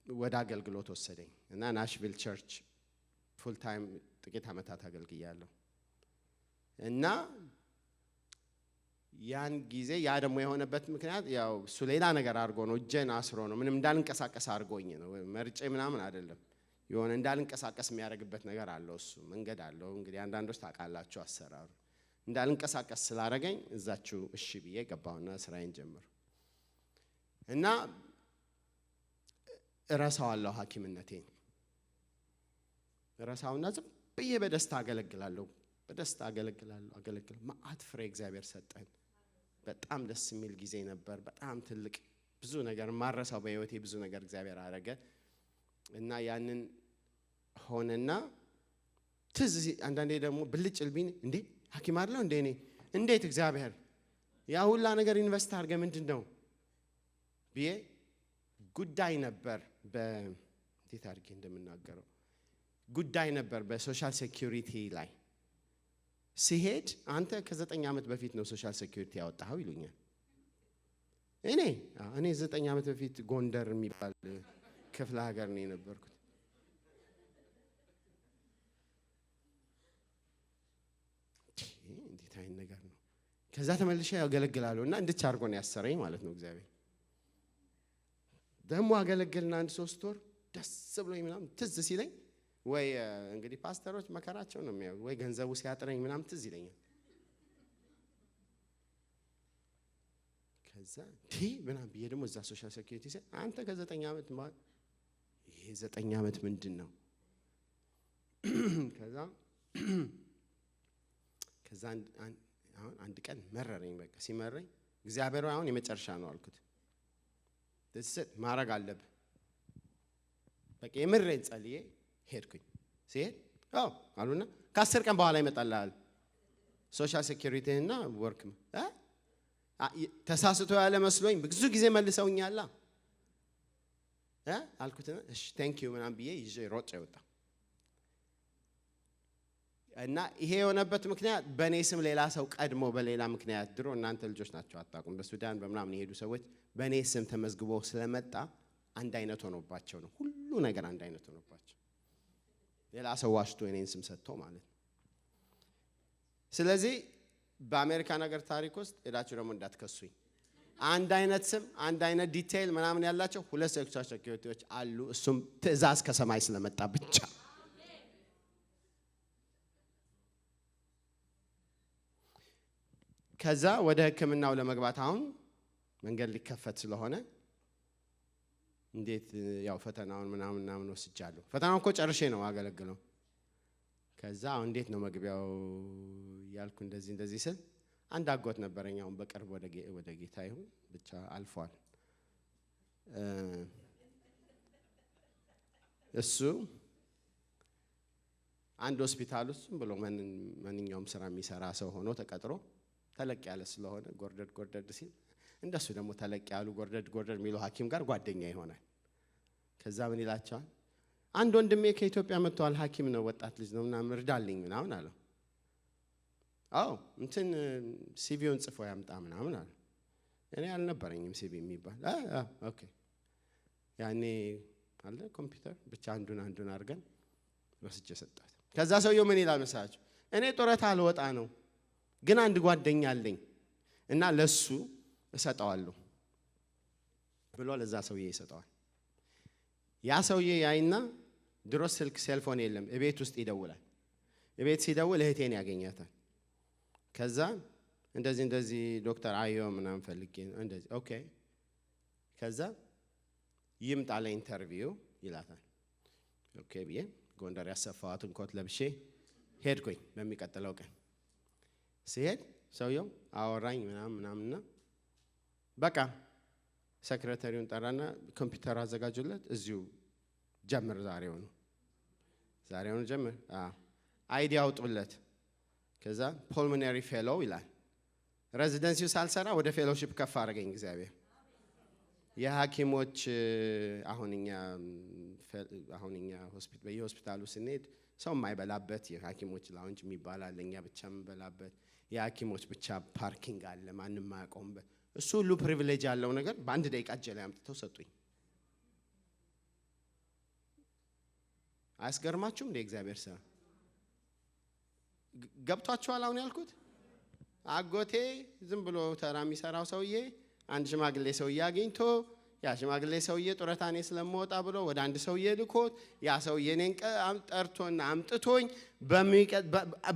ወደ አገልግሎት ወሰደኝ እና ናሽቪል church full time ጥቂት ዓመታት አገልግያለሁ። እና ያን ጊዜ ያ ደግሞ የሆነበት ምክንያት ያው እሱ ሌላ ነገር አድርጎ ነው፣ እጄን አስሮ ነው፣ ምንም እንዳልንቀሳቀስ አድርጎኝ ነው። መርጬ ምናምን አይደለም፣ የሆነ እንዳልንቀሳቀስ የሚያደርግበት ነገር አለው፣ እሱ መንገድ አለው። እንግዲህ አንዳንዶች ታውቃላችሁ አሰራሩ። እንዳልንቀሳቀስ ስላደረገኝ እዛችሁ እሺ ብዬ ገባሁና ስራዬን ጀመርኩ። እና እረሳዋለሁ ሐኪምነቴን፣ እረሳውና ዝም ብዬ በደስታ አገለግላለሁ፣ በደስታ አገለግላለሁ አገለግላለሁ። መዓት ፍሬ እግዚአብሔር ሰጠን። በጣም ደስ የሚል ጊዜ ነበር። በጣም ትልቅ ብዙ ነገር ማረሳው በህይወቴ ብዙ ነገር እግዚአብሔር አደረገ። እና ያንን ሆነና ትዝ አንዳንዴ ደግሞ ብልጭ ልቢን እንዴ ሐኪም አይደለሁ እንዴ እኔ፣ እንዴት እግዚአብሔር ያ ሁላ ነገር invest አድርገህ ምንድን ነው ብዬ ጉዳይ ነበር። እንዴት አድርጌ እንደምናገረው ጉዳይ ነበር። በ social security ላይ ሲሄድ አንተ ከ9 ዓመት በፊት ነው social security ያወጣኸው ይሉኛል። እኔ 9 ዓመት በፊት ጎንደር የሚባል ክፍለ ሀገር ነው የነበርኩት። እንዴት አይነት ነገር ነው? ከዛ ተመልሼ ያገለግላለሁ እና እንድች አድርጎ ነው ያሰረኝ ማለት ነው እግዚአብሔር። ደግሞ አገለግልና አንድ 3 ወር ደስ ብሎኝ ምናምን ትዝ ሲለኝ፣ ወይ እንግዲህ ፓስተሮች መከራቸው ነው የሚያዩ፣ ወይ ገንዘቡ ሲያጥረኝ ምናምን ትዝ ይለኛል። ከዛ ቲ ምናምን ብዬ ደግሞ እዛ social security ሲል አንተ ከ9 ዓመት፣ ይሄ 9 ዓመት ምንድን ነው? ከዛ አሁን አንድ ቀን መረረኝ። በቃ ሲመረኝ እግዚአብሔር አሁን የመጨረሻ ነው አልኩት። ትስጥ ማድረግ አለብህ። በቃ የምሬን ጸልዬ ሄድኩኝ። ሲሄድ አዎ አሉና ከ10 ቀን በኋላ ይመጣልሃል social security እና work። ተሳስቶ ያለ መስሎኝ ብዙ ጊዜ መልሰውኛላ አልኩትና እሺ thank you ምናምን ብዬ ይዤ ሮጬ ወጣሁ። እና ይሄ የሆነበት ምክንያት በእኔ ስም ሌላ ሰው ቀድሞ በሌላ ምክንያት፣ ድሮ እናንተ ልጆች ናቸው አታውቁም፣ በሱዳን በምናምን የሄዱ ሰዎች በእኔ ስም ተመዝግቦ ስለመጣ አንድ አይነት ሆኖባቸው ነው፣ ሁሉ ነገር አንድ አይነት ሆኖባቸው፣ ሌላ ሰው ዋሽቶ የኔን ስም ሰጥቶ ማለት ነው። ስለዚህ በአሜሪካ ነገር ታሪክ ውስጥ ሄዳችሁ ደግሞ እንዳትከሱኝ፣ አንድ አይነት ስም አንድ አይነት detail ምናምን ያላቸው ሁለት social security ዎች አሉ። እሱም ትእዛዝ ከሰማይ ስለመጣ ብቻ። ከዛ ወደ ሕክምናው ለመግባት አሁን መንገድ ሊከፈት ስለሆነ እንዴት ያው ፈተናውን ምናምን ምናምን ወስጃለሁ። ፈተናውን እኮ ጨርሼ ነው አገለግለው። ከዛ አሁን እንዴት ነው መግቢያው ያልኩ እንደዚህ እንደዚህ ስል አንድ አጎት ነበረኝ፣ አሁን በቅርብ ወደ ጌታ ይሁን ብቻ አልፏል። እሱ አንድ ሆስፒታል ውስጥ ብሎ ማንኛውም ስራ የሚሰራ ሰው ሆኖ ተቀጥሮ ተለቅ ያለ ስለሆነ ጎርደድ ጎርደድ ሲል እንደሱ ደግሞ ተለቅ ያሉ ጎርደድ ጎርደድ የሚሉ ሐኪም ጋር ጓደኛ ይሆናል። ከዛ ምን ይላቸዋል? አንድ ወንድሜ ከኢትዮጵያ መጥቷል፣ ሐኪም ነው፣ ወጣት ልጅ ነው ምናምን እርዳልኝ ምናምን አለው። አዎ እንትን CV ውን ጽፎ ያምጣ ምናምን አለ። እኔ አልነበረኝም CV የሚባል። Okay ያኔ አለ ኮምፒውተር ብቻ አንዱን አንዱን አድርገን ወስጄ ሰጣት። ከዛ ሰውየው ምን ይላል መሰላችሁ? እኔ ጡረታ አልወጣ ነው፣ ግን አንድ ጓደኛ አለኝ፣ እና ለሱ እሰጠዋለሁ ብሎ ለዛ ሰውዬ ይሰጠዋል። ያ ሰውዬ ያይና ድሮ ስልክ cell phone የለም፣ እቤት ውስጥ ይደውላል። እቤት ሲደውል እህቴን ያገኛታል። ከዛ እንደዚህ እንደዚህ ዶክተር አዮ ምናምን ፈልጌ ነው እንደዚህ okay። ከዛ ይምጣ ለ interview ይላታል። Okay ብዬ ጎንደር ያሰፋዋትን ኮት ለብሼ ሄድኩኝ። በሚቀጥለው ቀን ሲሄድ ሰውየው አወራኝ ምናምን ምናምንና በቃ secretary ውን ጠራና ኮምፒውተር አዘጋጁለት፣ እዚሁ ጀምር፣ ዛሬውኑ ዛሬውኑ ጀምር፣ ID አውጡለት። ከዛ pulmonary fellow ይላል። Residency ው ሳልሰራ ወደ fellowship ከፍ አደረገኝ እግዚአብሔር። የሐኪሞች አሁን እኛ በየሆስፒታሉ ስንሄድ ሰው የማይበላበት የሐኪሞች lounge የሚባል አለ፣ እኛ ብቻ የምንበላበት የሐኪሞች ብቻ parking አለ፣ ማንም የማያቆምበት። እሱ ሁሉ privilege ያለው ነገር በአንድ ደቂቃ እጄ ላይ አምጥተው ሰጡኝ። አያስገርማችሁም እንደ እግዚአብሔር ስራ ገብቷችኋል? አሁን ያልኩት አጎቴ ዝም ብሎ ተራ የሚሰራው ሰውዬ አንድ ሽማግሌ ሰውዬ አግኝቶ ያ ሽማግሌ ሰውዬ ጡረታ እኔ ስለምወጣ ብሎ ወደ አንድ ሰውዬ ልኮት ያ ሰውዬ እኔን ጠርቶና አምጥቶኝ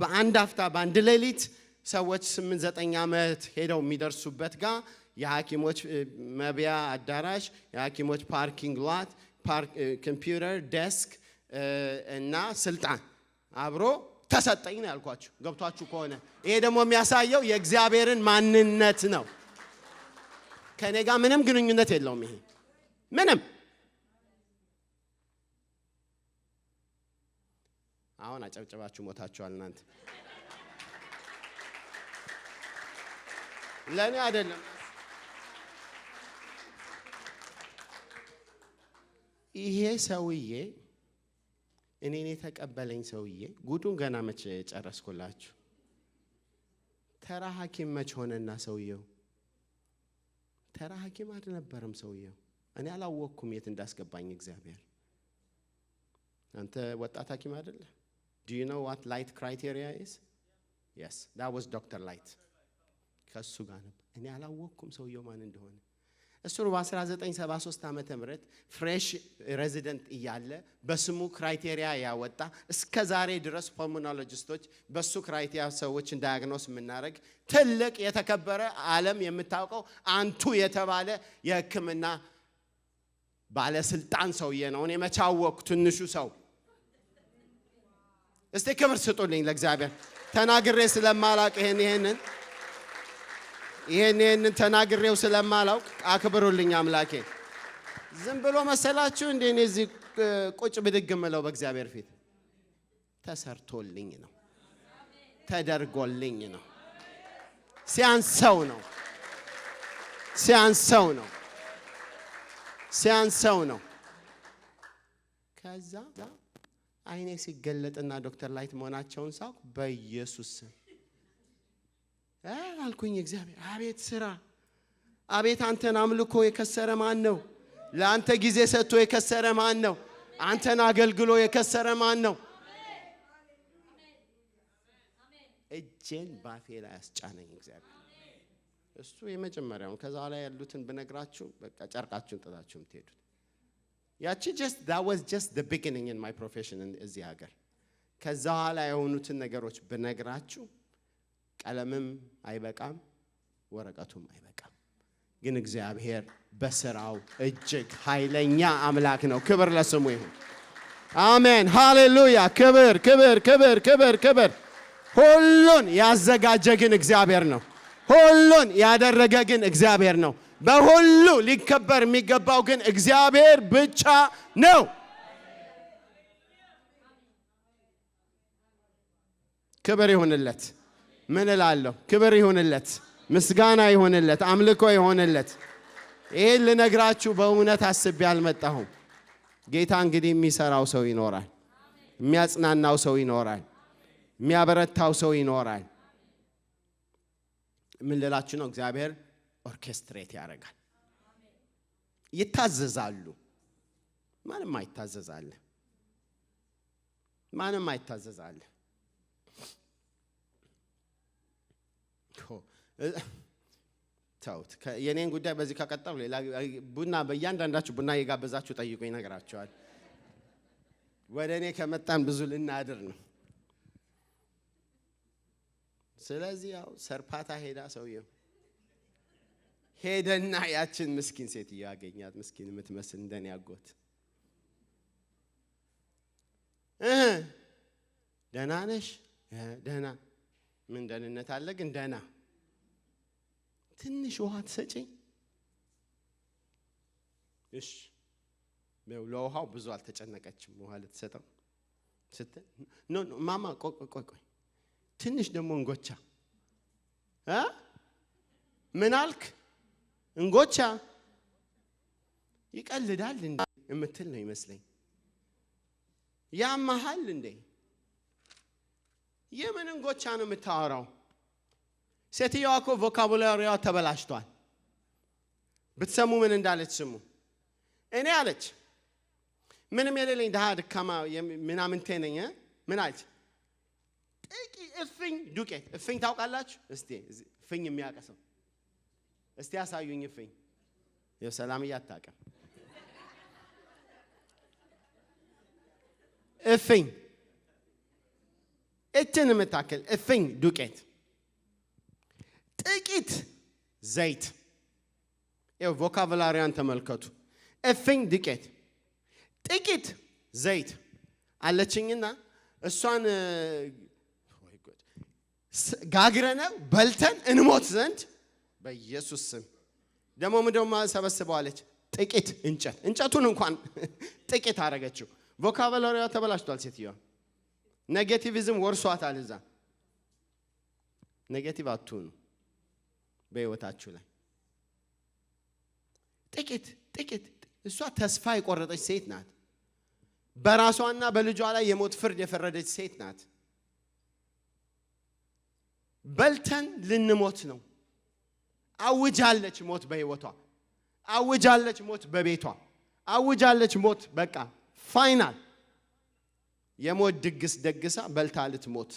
በአንድ አፍታ በአንድ ሌሊት ሰዎች 8-9 ዓመት ሄደው የሚደርሱበት ጋር የሐኪሞች መብያ አዳራሽ፣ የሐኪሞች parking lot፣ computer desk እና ስልጣን አብሮ ተሰጠኝ ነው ያልኳችሁ። ገብቷችሁ ከሆነ ይሄ ደግሞ የሚያሳየው የእግዚአብሔርን ማንነት ነው። ከእኔ ጋር ምንም ግንኙነት የለውም። ይሄ ምንም። አሁን አጨብጭባችሁ ሞታችኋል እናንተ። ለእኔ አይደለም። ይሄ ሰውዬ እኔን የተቀበለኝ ሰውዬ ጉዱን ገና መቼ ጨረስኩላችሁ። ተራ ሐኪም መች ሆነና ሰውየው ተራ ሐኪም አልነበረም ሰውየው። እኔ አላወቅኩም የት እንዳስገባኝ እግዚአብሔር። አንተ ወጣት ሐኪም አይደለ? Do you know what Light criteria is? Yes, that was Doctor Light። ከእሱ ጋር ነበር። እኔ አላወቅኩም ሰውየው ማን እንደሆነ። እሱ በ1973 ዓመተ ምህረት fresh resident እያለ በስሙ criteria ያወጣ፣ እስከ ዛሬ ድረስ pulmonologist ኦች በሱ criteria ሰዎችን diagnose የምናደርግ ትልቅ የተከበረ ዓለም የምታውቀው አንቱ የተባለ የሕክምና ባለስልጣን ሰውዬ ነው። እኔ መቼ አወቅኩ? ትንሹ ሰው። እስቲ ክብር ስጡልኝ ለእግዚአብሔር። ተናግሬ ስለማላውቅ ይሄንን ተናግሬው ስለማላውቅ አክብሩልኝ አምላኬ። ዝም ብሎ መሰላችሁ እንዴ እኔ እዚህ ቁጭ ብድግ ምለው በእግዚአብሔር ፊት? ተሰርቶልኝ ነው፣ ተደርጎልኝ ነው። ሲያንሰው ነው፣ ሲያንሰው ነው፣ ሲያንሰው ነው። ከዛ አይኔ ሲገለጥና ዶክተር ላይት መሆናቸውን ሳውቅ በኢየሱስ ስም አልኩኝ። እግዚአብሔር አቤት ስራ፣ አቤት አንተን አምልኮ የከሰረ ማን ነው? ለአንተ ጊዜ ሰጥቶ የከሰረ ማን ነው? አንተን አገልግሎ የከሰረ ማን ነው? እጄን ባፌ ላይ አስጫነኝ እግዚአብሔር። እሱ የመጀመሪያውን። ከዛ ላይ ያሉትን ብነግራችሁ በቃ ጨርቃችሁን ጥላችሁ የምትሄዱት። ያቺ just that was just the beginning in my profession እዚህ ሀገር። ከዛ ኋላ የሆኑትን ነገሮች ብነግራችሁ ቀለምም አይበቃም፣ ወረቀቱም አይበቃም። ግን እግዚአብሔር በስራው እጅግ ኃይለኛ አምላክ ነው። ክብር ለስሙ ይሁን። አሜን፣ ሃሌሉያ። ክብር፣ ክብር፣ ክብር፣ ክብር፣ ክብር። ሁሉን ያዘጋጀ ግን እግዚአብሔር ነው። ሁሉን ያደረገ ግን እግዚአብሔር ነው። በሁሉ ሊከበር የሚገባው ግን እግዚአብሔር ብቻ ነው። ክብር ይሁንለት። ምን እላለሁ? ክብር ይሁንለት፣ ምስጋና ይሁንለት፣ አምልኮ ይሁንለት። ይህን ልነግራችሁ በእውነት አስቤ አልመጣሁም። ጌታ እንግዲህ የሚሰራው ሰው ይኖራል፣ የሚያጽናናው ሰው ይኖራል፣ የሚያበረታው ሰው ይኖራል። ምን ልላችሁ ነው? እግዚአብሔር orchestrate ያደርጋል። ይታዘዛሉ። ማንም አይታዘዛለ። ማንም አይታዘዛለ። ተውት። የኔን ጉዳይ በዚህ ከቀጠሉ ሌላ ቡና በእያንዳንዳችሁ ቡና እየጋበዛችሁ ጠይቁኝ እነግራችኋለሁ። ወደ እኔ ከመጣን ብዙ ልናድር ነው። ስለዚህ ያው ሰርፓታ ሄዳ ሰውየው ሄደና ያችን ምስኪን ሴትዮ አገኛት። ምስኪን የምትመስል እንደኔ አጎት። ደህና ነሽ? ደህና። ምን ደህንነት አለ ግን ደህና። ትንሽ ውሃ ትሰጪኝ? እሺ። ለውሃው ብዙ አልተጨነቀችም። ውሃ ልትሰጠው ስትል no no ማማ ቆይ ቆይ ቆይ ትንሽ ደግሞ እንጎቻ። ምን አልክ? እንጎቻ። ይቀልዳል እንዴ የምትል ነው ይመስለኝ። ያማሃል እንዴ? የምን እንጎቻ ነው የምታወራው? ሴትየዋ እኮ vocabulary ዋ ተበላሽቷል። ብትሰሙ ምን እንዳለች ስሙ። እኔ አለች ምንም የሌለኝ ድሃ ድካማ ምናምንቴ ነኝ። ምን አለች? ጥቂት እፍኝ ዱቄት። እፍኝ ታውቃላችሁ? እስቲ እፍኝ የሚያቀሰው እስቲ ያሳዩኝ። እፍኝ ይኸው ሰላምዬ አታውቅም። እፍኝ እችን የምታክል እፍኝ ዱቄት፣ ጥቂት ዘይት። ይኸው ቮካቡላሪያን ተመልከቱ። እፍኝ ዱቄት፣ ጥቂት ዘይት አለችኝና እሷን ጋግረነው በልተን እንሞት ዘንድ በኢየሱስ ስም። ደግሞ ምንድነው ሰበስበዋለች? ጥቂት እንጨት። እንጨቱን እንኳን ጥቂት አደረገችው። vocabulary ዋ ተበላሽቷል። ሴትዮዋ negativism ወርሷታል። እዛ negative አትሁኑ በህይወታችሁ ላይ። ጥቂት ጥቂት። እሷ ተስፋ የቆረጠች ሴት ናት። በራሷና በልጇ ላይ የሞት ፍርድ የፈረደች ሴት ናት። በልተን ልንሞት ነው አውጃለች። ሞት በህይወቷ አውጃለች። ሞት በቤቷ አውጃለች። ሞት በቃ final። የሞት ድግስ ደግሳ በልታ ልትሞት።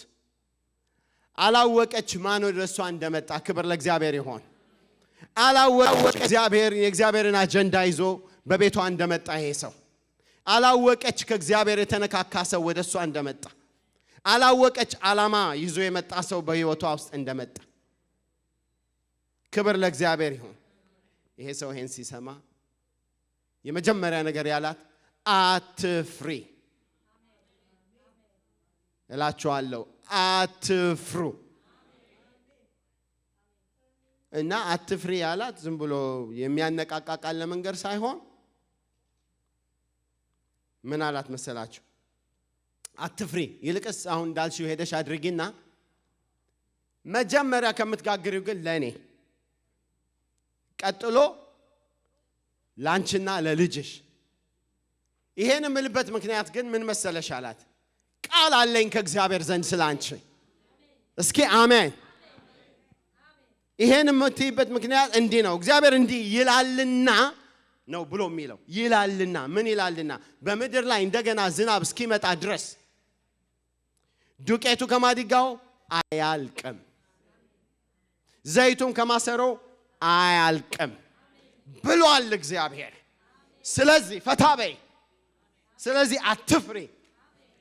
አላወቀች ማን ወደ እሷ እንደመጣ። ክብር ለእግዚአብሔር ይሆን። አላወቀች እግዚአብሔር የእግዚአብሔርን አጀንዳ ይዞ በቤቷ እንደመጣ ይሄ ሰው። አላወቀች ከእግዚአብሔር የተነካካ ሰው ወደ እሷ እንደመጣ። አላወቀች ዓላማ ይዞ የመጣ ሰው በህይወቷ ውስጥ እንደመጣ። ክብር ለእግዚአብሔር ይሁን። ይሄ ሰው ይሄን ሲሰማ የመጀመሪያ ነገር ያላት አትፍሪ እላችኋለሁ፣ አትፍሩ። እና አትፍሪ ያላት ዝም ብሎ የሚያነቃቃ ቃል ለመንገር ሳይሆን ምን አላት መሰላችሁ? አትፍሪ፣ ይልቅስ አሁን እንዳልሽው ሄደሽ አድርጊና መጀመሪያ ከምትጋግሪው ግን ለኔ፣ ቀጥሎ ላንቺና ለልጅሽ። ይሄን የምልበት ምክንያት ግን ምን መሰለሽ አላት፣ ቃል አለኝ ከእግዚአብሔር ዘንድ ስላንቺ። እስኪ አሜን። ይሄን የምትይበት ምክንያት እንዲህ ነው፣ እግዚአብሔር እንዲህ ይላልና ነው ብሎ የሚለው። ይላልና ምን ይላልና? በምድር ላይ እንደገና ዝናብ እስኪመጣ ድረስ ዱቄቱ ከማድጋው አያልቅም፣ ዘይቱም ከማሰሮው አያልቅም ብሏል እግዚአብሔር። ስለዚህ ፈታ በይ፣ ስለዚህ አትፍሪ፣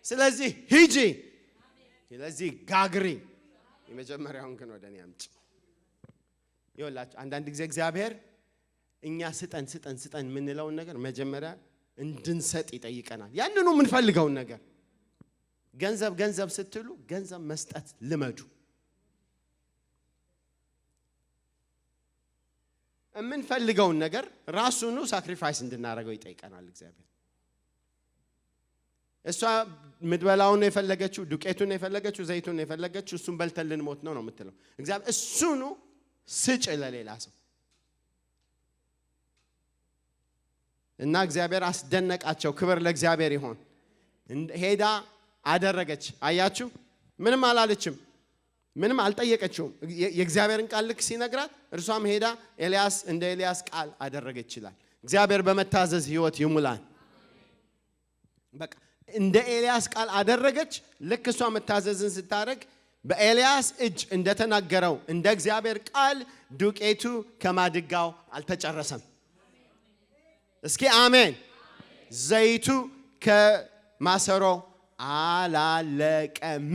ስለዚህ ሂጂ፣ ስለዚህ ጋግሪ። የመጀመሪያውን ግን ወደ እኔ አምጪ። ይኸውላችሁ አንዳንድ ጊዜ እግዚአብሔር እኛ ስጠን ስጠን ስጠን የምንለውን ነገር መጀመሪያ እንድንሰጥ ይጠይቀናል። ያንኑ የምንፈልገውን ነገር። ገንዘብ ገንዘብ ስትሉ ገንዘብ መስጠት ልመዱ። የምንፈልገውን ነገር ራሱኑ sacrifice እንድናደርገው ይጠይቀናል እግዚአብሔር። እሷ ምድበላውን ነው የፈለገችው፣ ዱቄቱን ነው የፈለገችው፣ ዘይቱን ነው የፈለገችው። እሱን በልተን ልንሞት ነው ነው የምትለው። እግዚአብሔር እሱኑ ስጭ ለሌላ ሰው። እና እግዚአብሔር አስደነቃቸው። ክብር ለእግዚአብሔር ይሆን። ሄዳ አደረገች። አያችሁ፣ ምንም አላለችም፣ ምንም አልጠየቀችውም። የእግዚአብሔርን ቃል ልክ ሲነግራት እርሷም ሄዳ ኤልያስ እንደ ኤልያስ ቃል አደረገች ይላል። እግዚአብሔር በመታዘዝ ህይወት ይሙላን። በቃ እንደ ኤልያስ ቃል አደረገች። ልክ እሷ መታዘዝን ስታደርግ በኤልያስ እጅ እንደተናገረው እንደ እግዚአብሔር ቃል ዱቄቱ ከማድጋው አልተጨረሰም። እስኪ አሜን። ዘይቱ ከማሰሮ አላለቀም።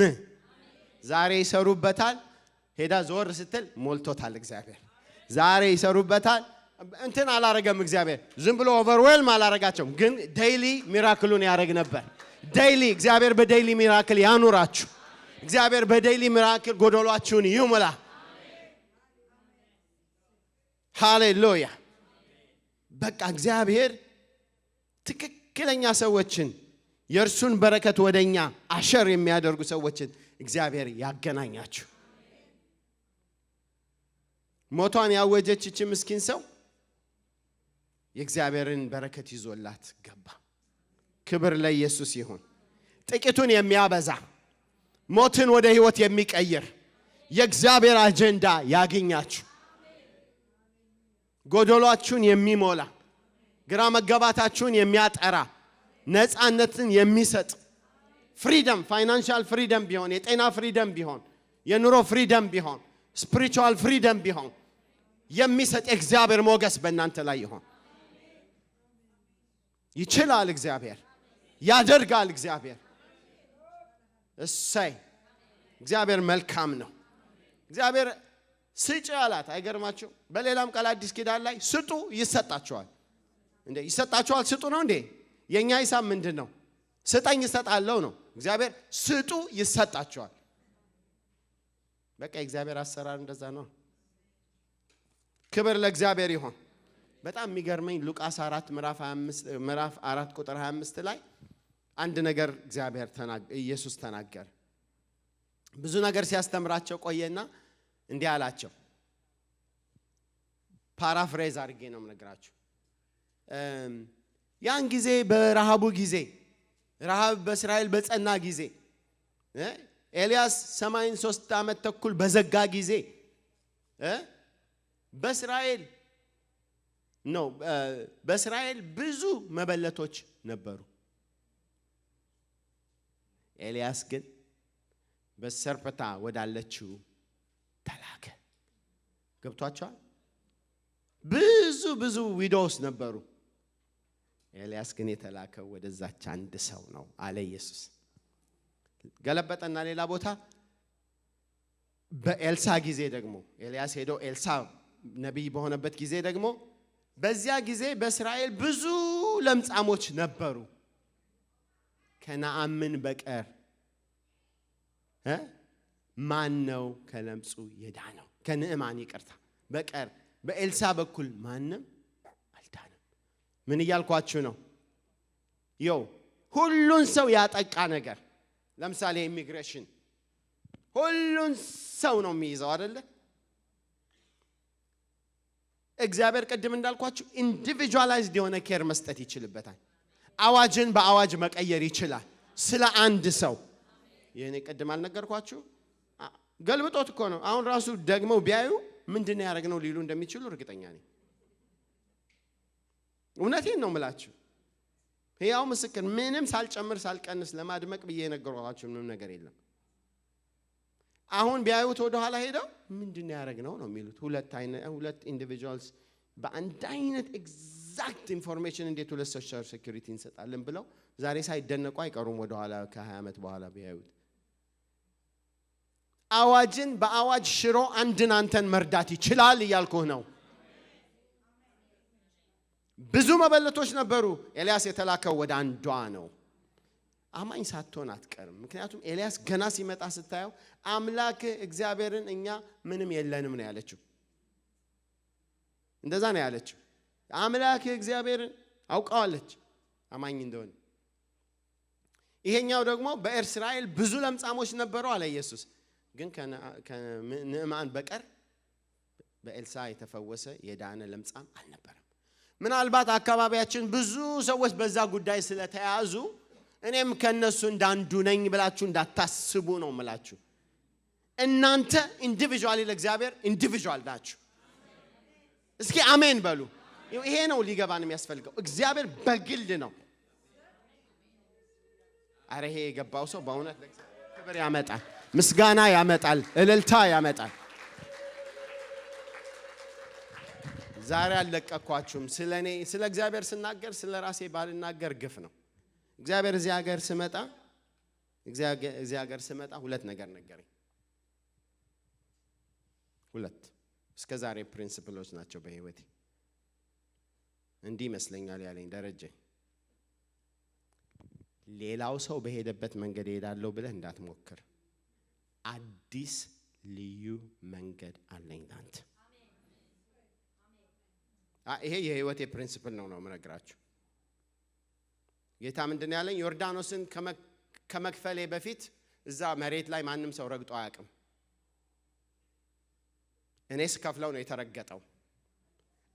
ዛሬ ይሰሩበታል። ሄዳ ዞር ስትል ሞልቶታል እግዚአብሔር። ዛሬ ይሰሩበታል። እንትን አላረገም እግዚአብሔር፣ ዝም ብሎ overwhelm አላረጋቸውም፣ ግን daily miracle ኡን ያደረግ ነበር። Daily እግዚአብሔር በ daily miracle ያኑራችሁ። እግዚአብሔር በ daily miracle ጎደሏችሁን ይሙላ። ሃሌሉያ። በቃ እግዚአብሔር ትክክለኛ ሰዎችን፣ የእርሱን በረከት ወደኛ usher የሚያደርጉ ሰዎችን እግዚአብሔር ያገናኛችሁ። ሞቷን ያወጀች ይቺ ምስኪን ሰው የእግዚአብሔርን በረከት ይዞላት ገባ። ክብር ለኢየሱስ ይሁን። ጥቂቱን የሚያበዛ፣ ሞትን ወደ ህይወት የሚቀይር የእግዚአብሔር አጀንዳ ያግኛችሁ። ጎደሏችሁን የሚሞላ፣ ግራ መጋባታችሁን የሚያጠራ፣ ነፃነትን የሚሰጥ freedom፣ financial freedom ቢሆን፣ የጤና freedom ቢሆን፣ የኑሮ freedom ቢሆን፣ spiritual freedom ቢሆን የሚሰጥ የእግዚአብሔር ሞገስ በእናንተ ላይ ይሆን። ይችላል እግዚአብሔር፣ ያደርጋል እግዚአብሔር። እሰይ፣ እግዚአብሔር መልካም ነው። እግዚአብሔር ስጭ አላት። አይገርማችሁ? በሌላም ቃል አዲስ ኪዳን ላይ ስጡ ይሰጣችኋል። እንዴ፣ ይሰጣችኋል ስጡ ነው እንዴ? የኛ ሂሳብ ምንድን ነው? ስጠኝ እሰጣለሁ ነው። እግዚአብሔር ስጡ ይሰጣችኋል። በቃ የእግዚአብሔር አሰራር እንደዛ ነው። ክብር ለእግዚአብሔር ይሁን። በጣም የሚገርመኝ ሉቃስ 4 ምዕራፍ 25፣ ምዕራፍ 4 ቁጥር 25 ላይ አንድ ነገር እግዚአብሔር ኢየሱስ ተናገረ። ብዙ ነገር ሲያስተምራቸው ቆየና እንዲህ አላቸው። Paraphrase አድርጌ ነው የምነግራችሁ። ያን ጊዜ በረሃቡ ጊዜ፣ ረሃብ በእስራኤል በጸና ጊዜ፣ ኤልያስ ሰማይን 3 ዓመት ተኩል በዘጋ ጊዜ በእስራኤል ነው፣ በእስራኤል ብዙ መበለቶች ነበሩ። ኤልያስ ግን በሰርፐታ ወዳለችው ተላከ። ገብቷችኋል? ብዙ ብዙ widows ነበሩ። ኤልያስ ግን የተላከው ወደዛች አንድ ሰው ነው አለ ኢየሱስ። ገለበጠና ሌላ ቦታ በኤልሳ ጊዜ ደግሞ፣ ኤልያስ ሄዶ ኤልሳ ነቢይ በሆነበት ጊዜ ደግሞ፣ በዚያ ጊዜ በእስራኤል ብዙ ለምጻሞች ነበሩ። ከነአምን በቀር ማን ነው ከለምጹ የዳነው? ከንዕማን፣ ይቅርታ፣ በቀር በኤልሳ በኩል ማንም አልዳነም። ምን እያልኳችሁ ነው? የው ሁሉን ሰው ያጠቃ ነገር፣ ለምሳሌ ኢሚግሬሽን ሁሉን ሰው ነው የሚይዘው አይደለ? እግዚአብሔር ቅድም እንዳልኳችሁ individualized የሆነ care መስጠት ይችልበታል። አዋጅን በአዋጅ መቀየር ይችላል። ስለ አንድ ሰው ይህኔ ቅድም አልነገርኳችሁ? ገልብጦት እኮ ነው። አሁን ራሱ ደግመው ቢያዩ ምንድን ነው ያደረግነው ሊሉ እንደሚችሉ እርግጠኛ ነኝ። እውነቴን ነው ምላችሁ። ሕያው ምስክር፣ ምንም ሳልጨምር ሳልቀንስ ለማድመቅ ብዬ የነገርኳችሁ ምንም ነገር የለም። አሁን ቢያዩት ወደኋላ ሄደው ምንድን ነው ያደረግነው ነው የሚሉት። ሁለት individuals በአንድ አይነት exact information እንዴት ሁለት social security እንሰጣለን ብለው ዛሬ ሳይደነቁ አይቀሩም። ወደኋላ ከ20 ዓመት በኋላ ቢያዩት አዋጅን በአዋጅ ሽሮ አንድን አንተን መርዳት ይችላል እያልኩህ ነው። ብዙ መበለቶች ነበሩ። ኤልያስ የተላከው ወደ አንዷ ነው። አማኝ ሳትሆን አትቀርም። ምክንያቱም ኤልያስ ገና ሲመጣ ስታየው አምላክ እግዚአብሔርን እኛ ምንም የለንም ነው ያለችው። እንደዛ ነው ያለችው። አምላክ እግዚአብሔርን አውቀዋለች አማኝ እንደሆነ። ይሄኛው ደግሞ በእስራኤል ብዙ ለምጻሞች ነበሩ አለ ኢየሱስ። ግን ከንዕማን በቀር በኤልሳ የተፈወሰ የዳነ ለምጻም አልነበረም። ምናልባት አካባቢያችን ብዙ ሰዎች በዛ ጉዳይ ስለተያዙ እኔም ከነሱ እንዳንዱ ነኝ ብላችሁ እንዳታስቡ ነው ምላችሁ። እናንተ individually ለእግዚአብሔር individual ናችሁ። እስኪ አሜን በሉ። ይሄ ነው ሊገባን የሚያስፈልገው። እግዚአብሔር በግል ነው። አረ ይሄ የገባው ሰው በእውነት ለእግዚአብሔር ክብር ያመጣል። ምስጋና ያመጣል፣ እልልታ ያመጣል። ዛሬ አልለቀኳችሁም። ስለኔ ስለ እግዚአብሔር ስናገር ስለ ራሴ ባልናገር ግፍ ነው። እግዚአብሔር እዚህ ሀገር ስመጣ እዚህ ሀገር ስመጣ ሁለት ነገር ነገረኝ። ሁለት እስከ ዛሬ principle ኦች ናቸው በህይወቴ። እንዲህ ይመስለኛል ያለኝ ደረጀ፣ ሌላው ሰው በሄደበት መንገድ እሄዳለሁ ብለህ እንዳትሞክር፣ አዲስ ልዩ መንገድ አለኝ ላንተ። ይሄ የህይወቴ principle ነው የምነግራችሁ። ጌታ ምንድን ያለኝ፣ ዮርዳኖስን ከመክፈሌ በፊት እዛ መሬት ላይ ማንም ሰው ረግጦ አያውቅም። እኔ ስከፍለው ነው የተረገጠው።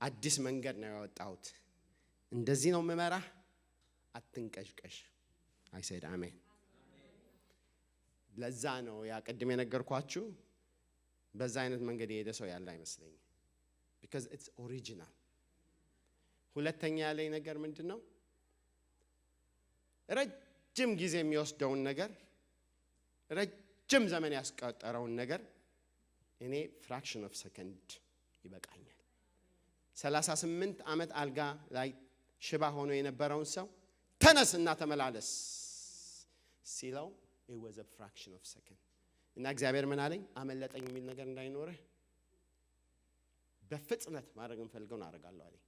አዲስ መንገድ ነው ያወጣሁት። እንደዚህ ነው የምመራህ፣ አትንቀሽቀሽ። I said አሜን። ለዛ ነው ያ ቅድም የነገርኳችሁ በዛ አይነት መንገድ የሄደ ሰው ያለ አይመስለኝም። Because it's original። ሁለተኛ ያለኝ ነገር ምንድነው? ረጅም ጊዜ የሚወስደውን ነገር፣ ረጅም ዘመን ያስቆጠረውን ነገር እኔ fraction of second ይበቃኛል። 38 ዓመት አልጋ ላይ ሽባ ሆኖ የነበረውን ሰው ተነስና ተመላለስ ሲለው it was a fraction of second። እና እግዚአብሔር ምን አለኝ? አመለጠኝ የሚል ነገር እንዳይኖርህ በፍጥነት ማድረግ የምፈልገውን አደርጋለሁ አለኝ።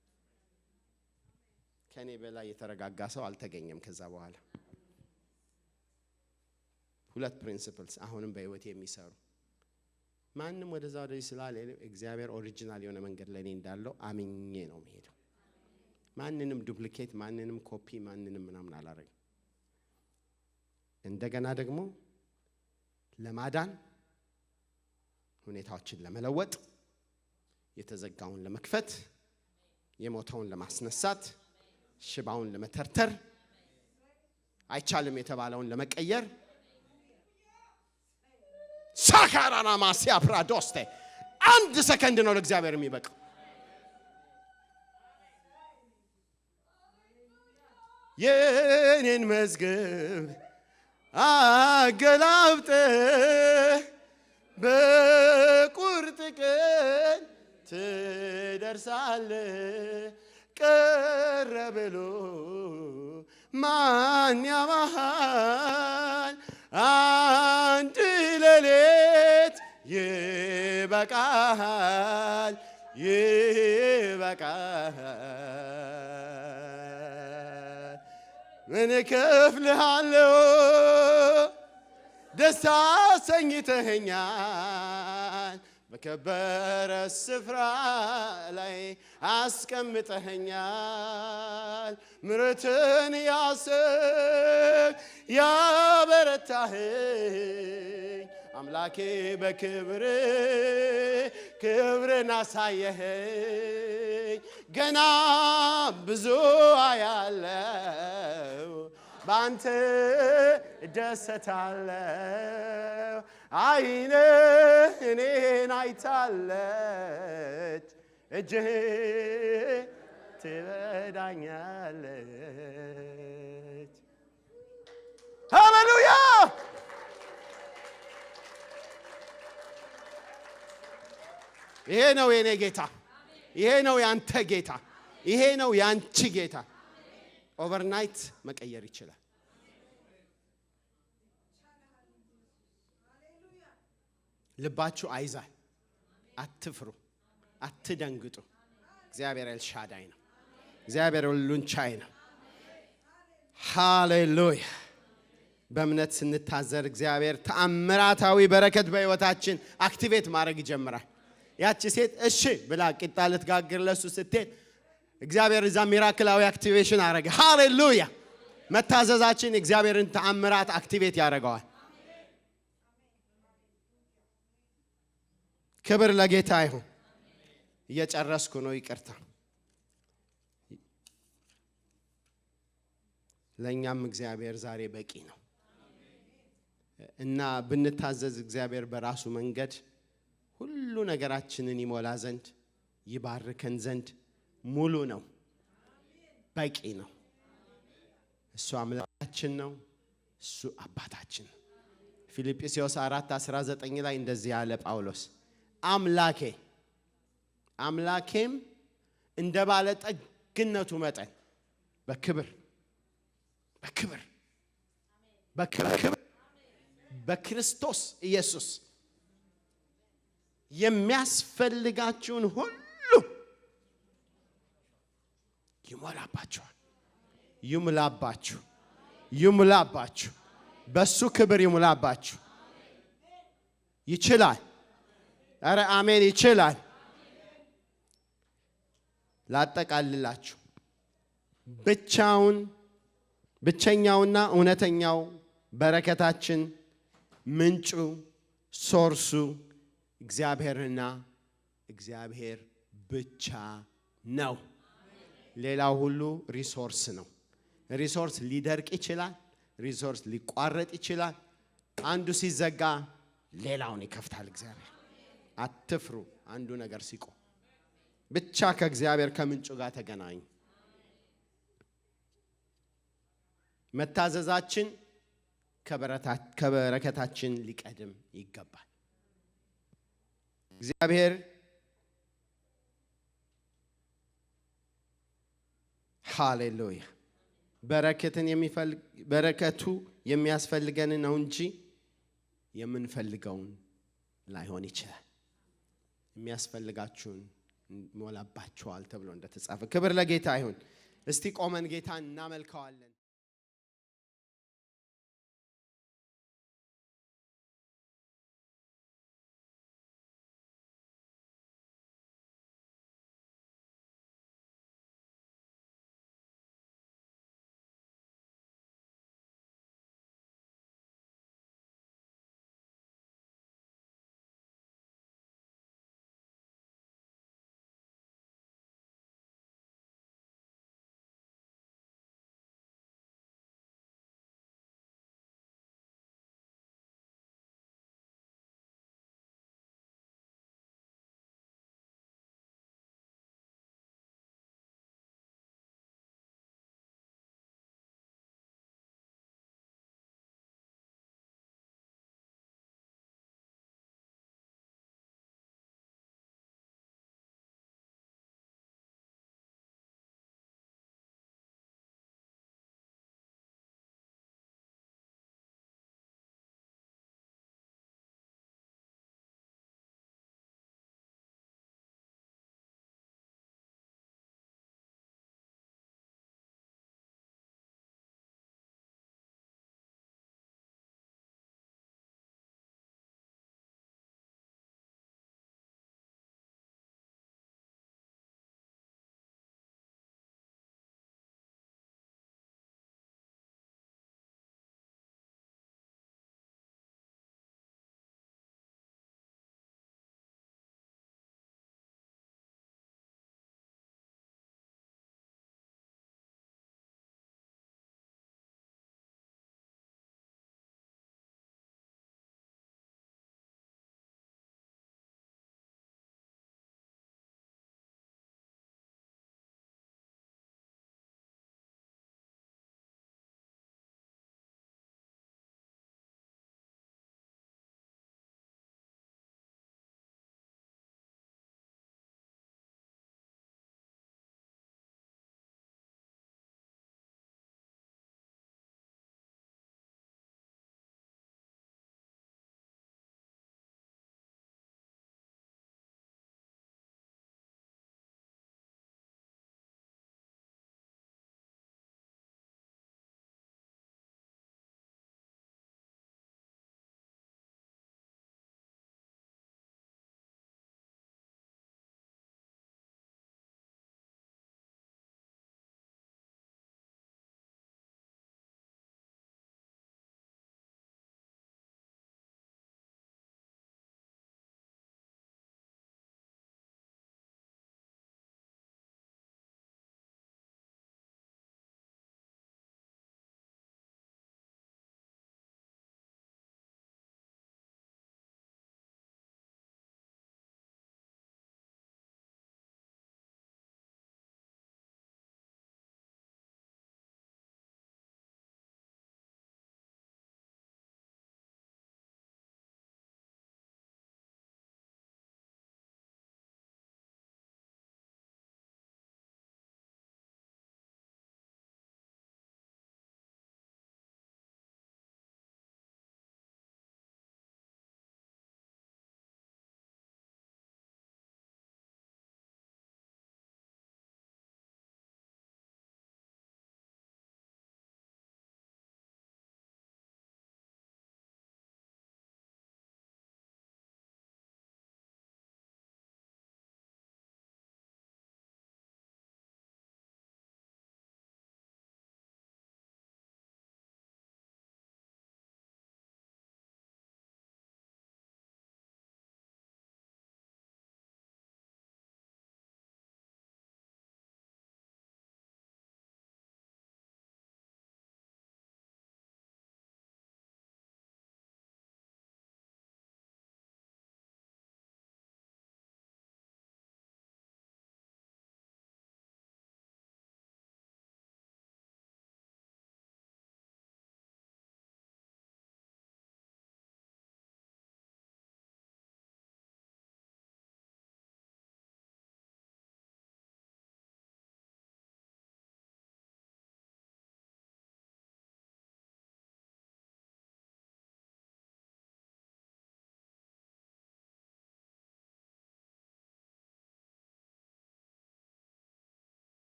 ከኔ በላይ የተረጋጋ ሰው አልተገኘም ከዛ በኋላ። ሁለት principles አሁንም በህይወቴ የሚሰሩ። ማንም ወደዛ ወደዚህ ስላለ እግዚአብሔር original የሆነ መንገድ ለኔ እንዳለው አምኜ ነው የምሄደው። ማንንም duplicate፣ ማንንም ኮፒ፣ ማንንም ምናምን አላደርግም። እንደገና ደግሞ ለማዳን፣ ሁኔታዎችን ለመለወጥ፣ የተዘጋውን ለመክፈት፣ የሞተውን ለማስነሳት፣ ሽባውን ለመተርተር፣ አይቻልም የተባለውን ለመቀየር፣ ሳካራና ማሲያ ፕራዶስቴ አንድ ሰከንድ ነው ለእግዚአብሔር የሚበቃው። የኔን መዝገብ አገላብጠ በቁርጥ ቀን ትደርሳለህ። ቀረ ብሎ ማን ያማሃል? አንድ ሌሊት ይበቃሃል፣ ይበቃሃል። ምን እከፍልሃለሁ? ደስ አሰኝተኸኛል፣ በከበረ ስፍራ ላይ አስቀምጠኸኛል። ምሕረትን ያሰብ ያበረታኸኝ አምላኬ፣ በክብር ክብርን አሳየኸኝ። ገና ብዙ አያለው፣ ባንተ እደሰታለሁ። ዓይንህ እኔን አይታለች፣ እጅህ ትረዳኛለች። ሃሌሉያ! ይሄ ነው የኔ ጌታ። ይሄ ነው ያንተ ጌታ። ይሄ ነው ያንቺ ጌታ። Overnight መቀየር ይችላል። ልባችሁ አይዛል። አትፍሩ፣ አትደንግጡ። እግዚአብሔር ኤልሻዳይ ነው። እግዚአብሔር ሁሉን ቻይ ነው። ሃሌሉያ! በእምነት ስንታዘር እግዚአብሔር ተአምራታዊ በረከት በህይወታችን activate ማድረግ ይጀምራል። ያቺ ሴት እሺ ብላ ቂጣ ልትጋግር ለሱ ስትሄድ እግዚአብሔር እዛ miracle ኣዊ activation አረገ። ሃሌሉያ! መታዘዛችን እግዚአብሔርን ተአምራት activate ያደርገዋል። ክብር ለጌታ ይሁን። እየጨረስኩ ነው፣ ይቅርታ። ለእኛም እግዚአብሔር ዛሬ በቂ ነው እና ብንታዘዝ እግዚአብሔር በራሱ መንገድ ሁሉ ነገራችንን ይሞላ ዘንድ፣ ይባርከን ዘንድ ሙሉ ነው፣ በቂ ነው። እሱ አምላካችን ነው። እሱ አባታችን ነው። ፊልጵስዩስ 4:19 ላይ እንደዚህ ያለ ጳውሎስ፣ አምላኬም እንደ ባለጠግነቱ መጠን በክብር በክብር በክብር በክርስቶስ ኢየሱስ የሚያስፈልጋችሁን ሁሉ ይሞላባችኋል። ይሙላባችሁ፣ ይሙላባችሁ፣ በሱ ክብር ይሙላባችሁ። ይችላል። ኧረ አሜን፣ ይችላል። ላጠቃልላችሁ፣ ብቻውን ብቸኛውና እውነተኛው በረከታችን ምንጩ source ኡ እግዚአብሔርና እግዚአብሔር ብቻ ነው። ሌላው ሁሉ resource ነው። Resource ሊደርቅ ይችላል። Resource ሊቋረጥ ይችላል። አንዱ ሲዘጋ ሌላውን ይከፍታል እግዚአብሔር። አትፍሩ። አንዱ ነገር ሲቆም ብቻ ከእግዚአብሔር ከምንጩ ጋር ተገናኙ። መታዘዛችን ከበረከታችን ሊቀድም ይገባል። እግዚአብሔር፣ ሃሌሉያ፣ በረከትን የሚፈልግ በረከቱ የሚያስፈልገን ነው እንጂ የምንፈልገውን ላይሆን ይችላል። የሚያስፈልጋችሁን ሞላባችኋል ተብሎ እንደተጻፈ። ክብር ለጌታ ይሁን። እስቲ ቆመን ጌታን እናመልከዋለን።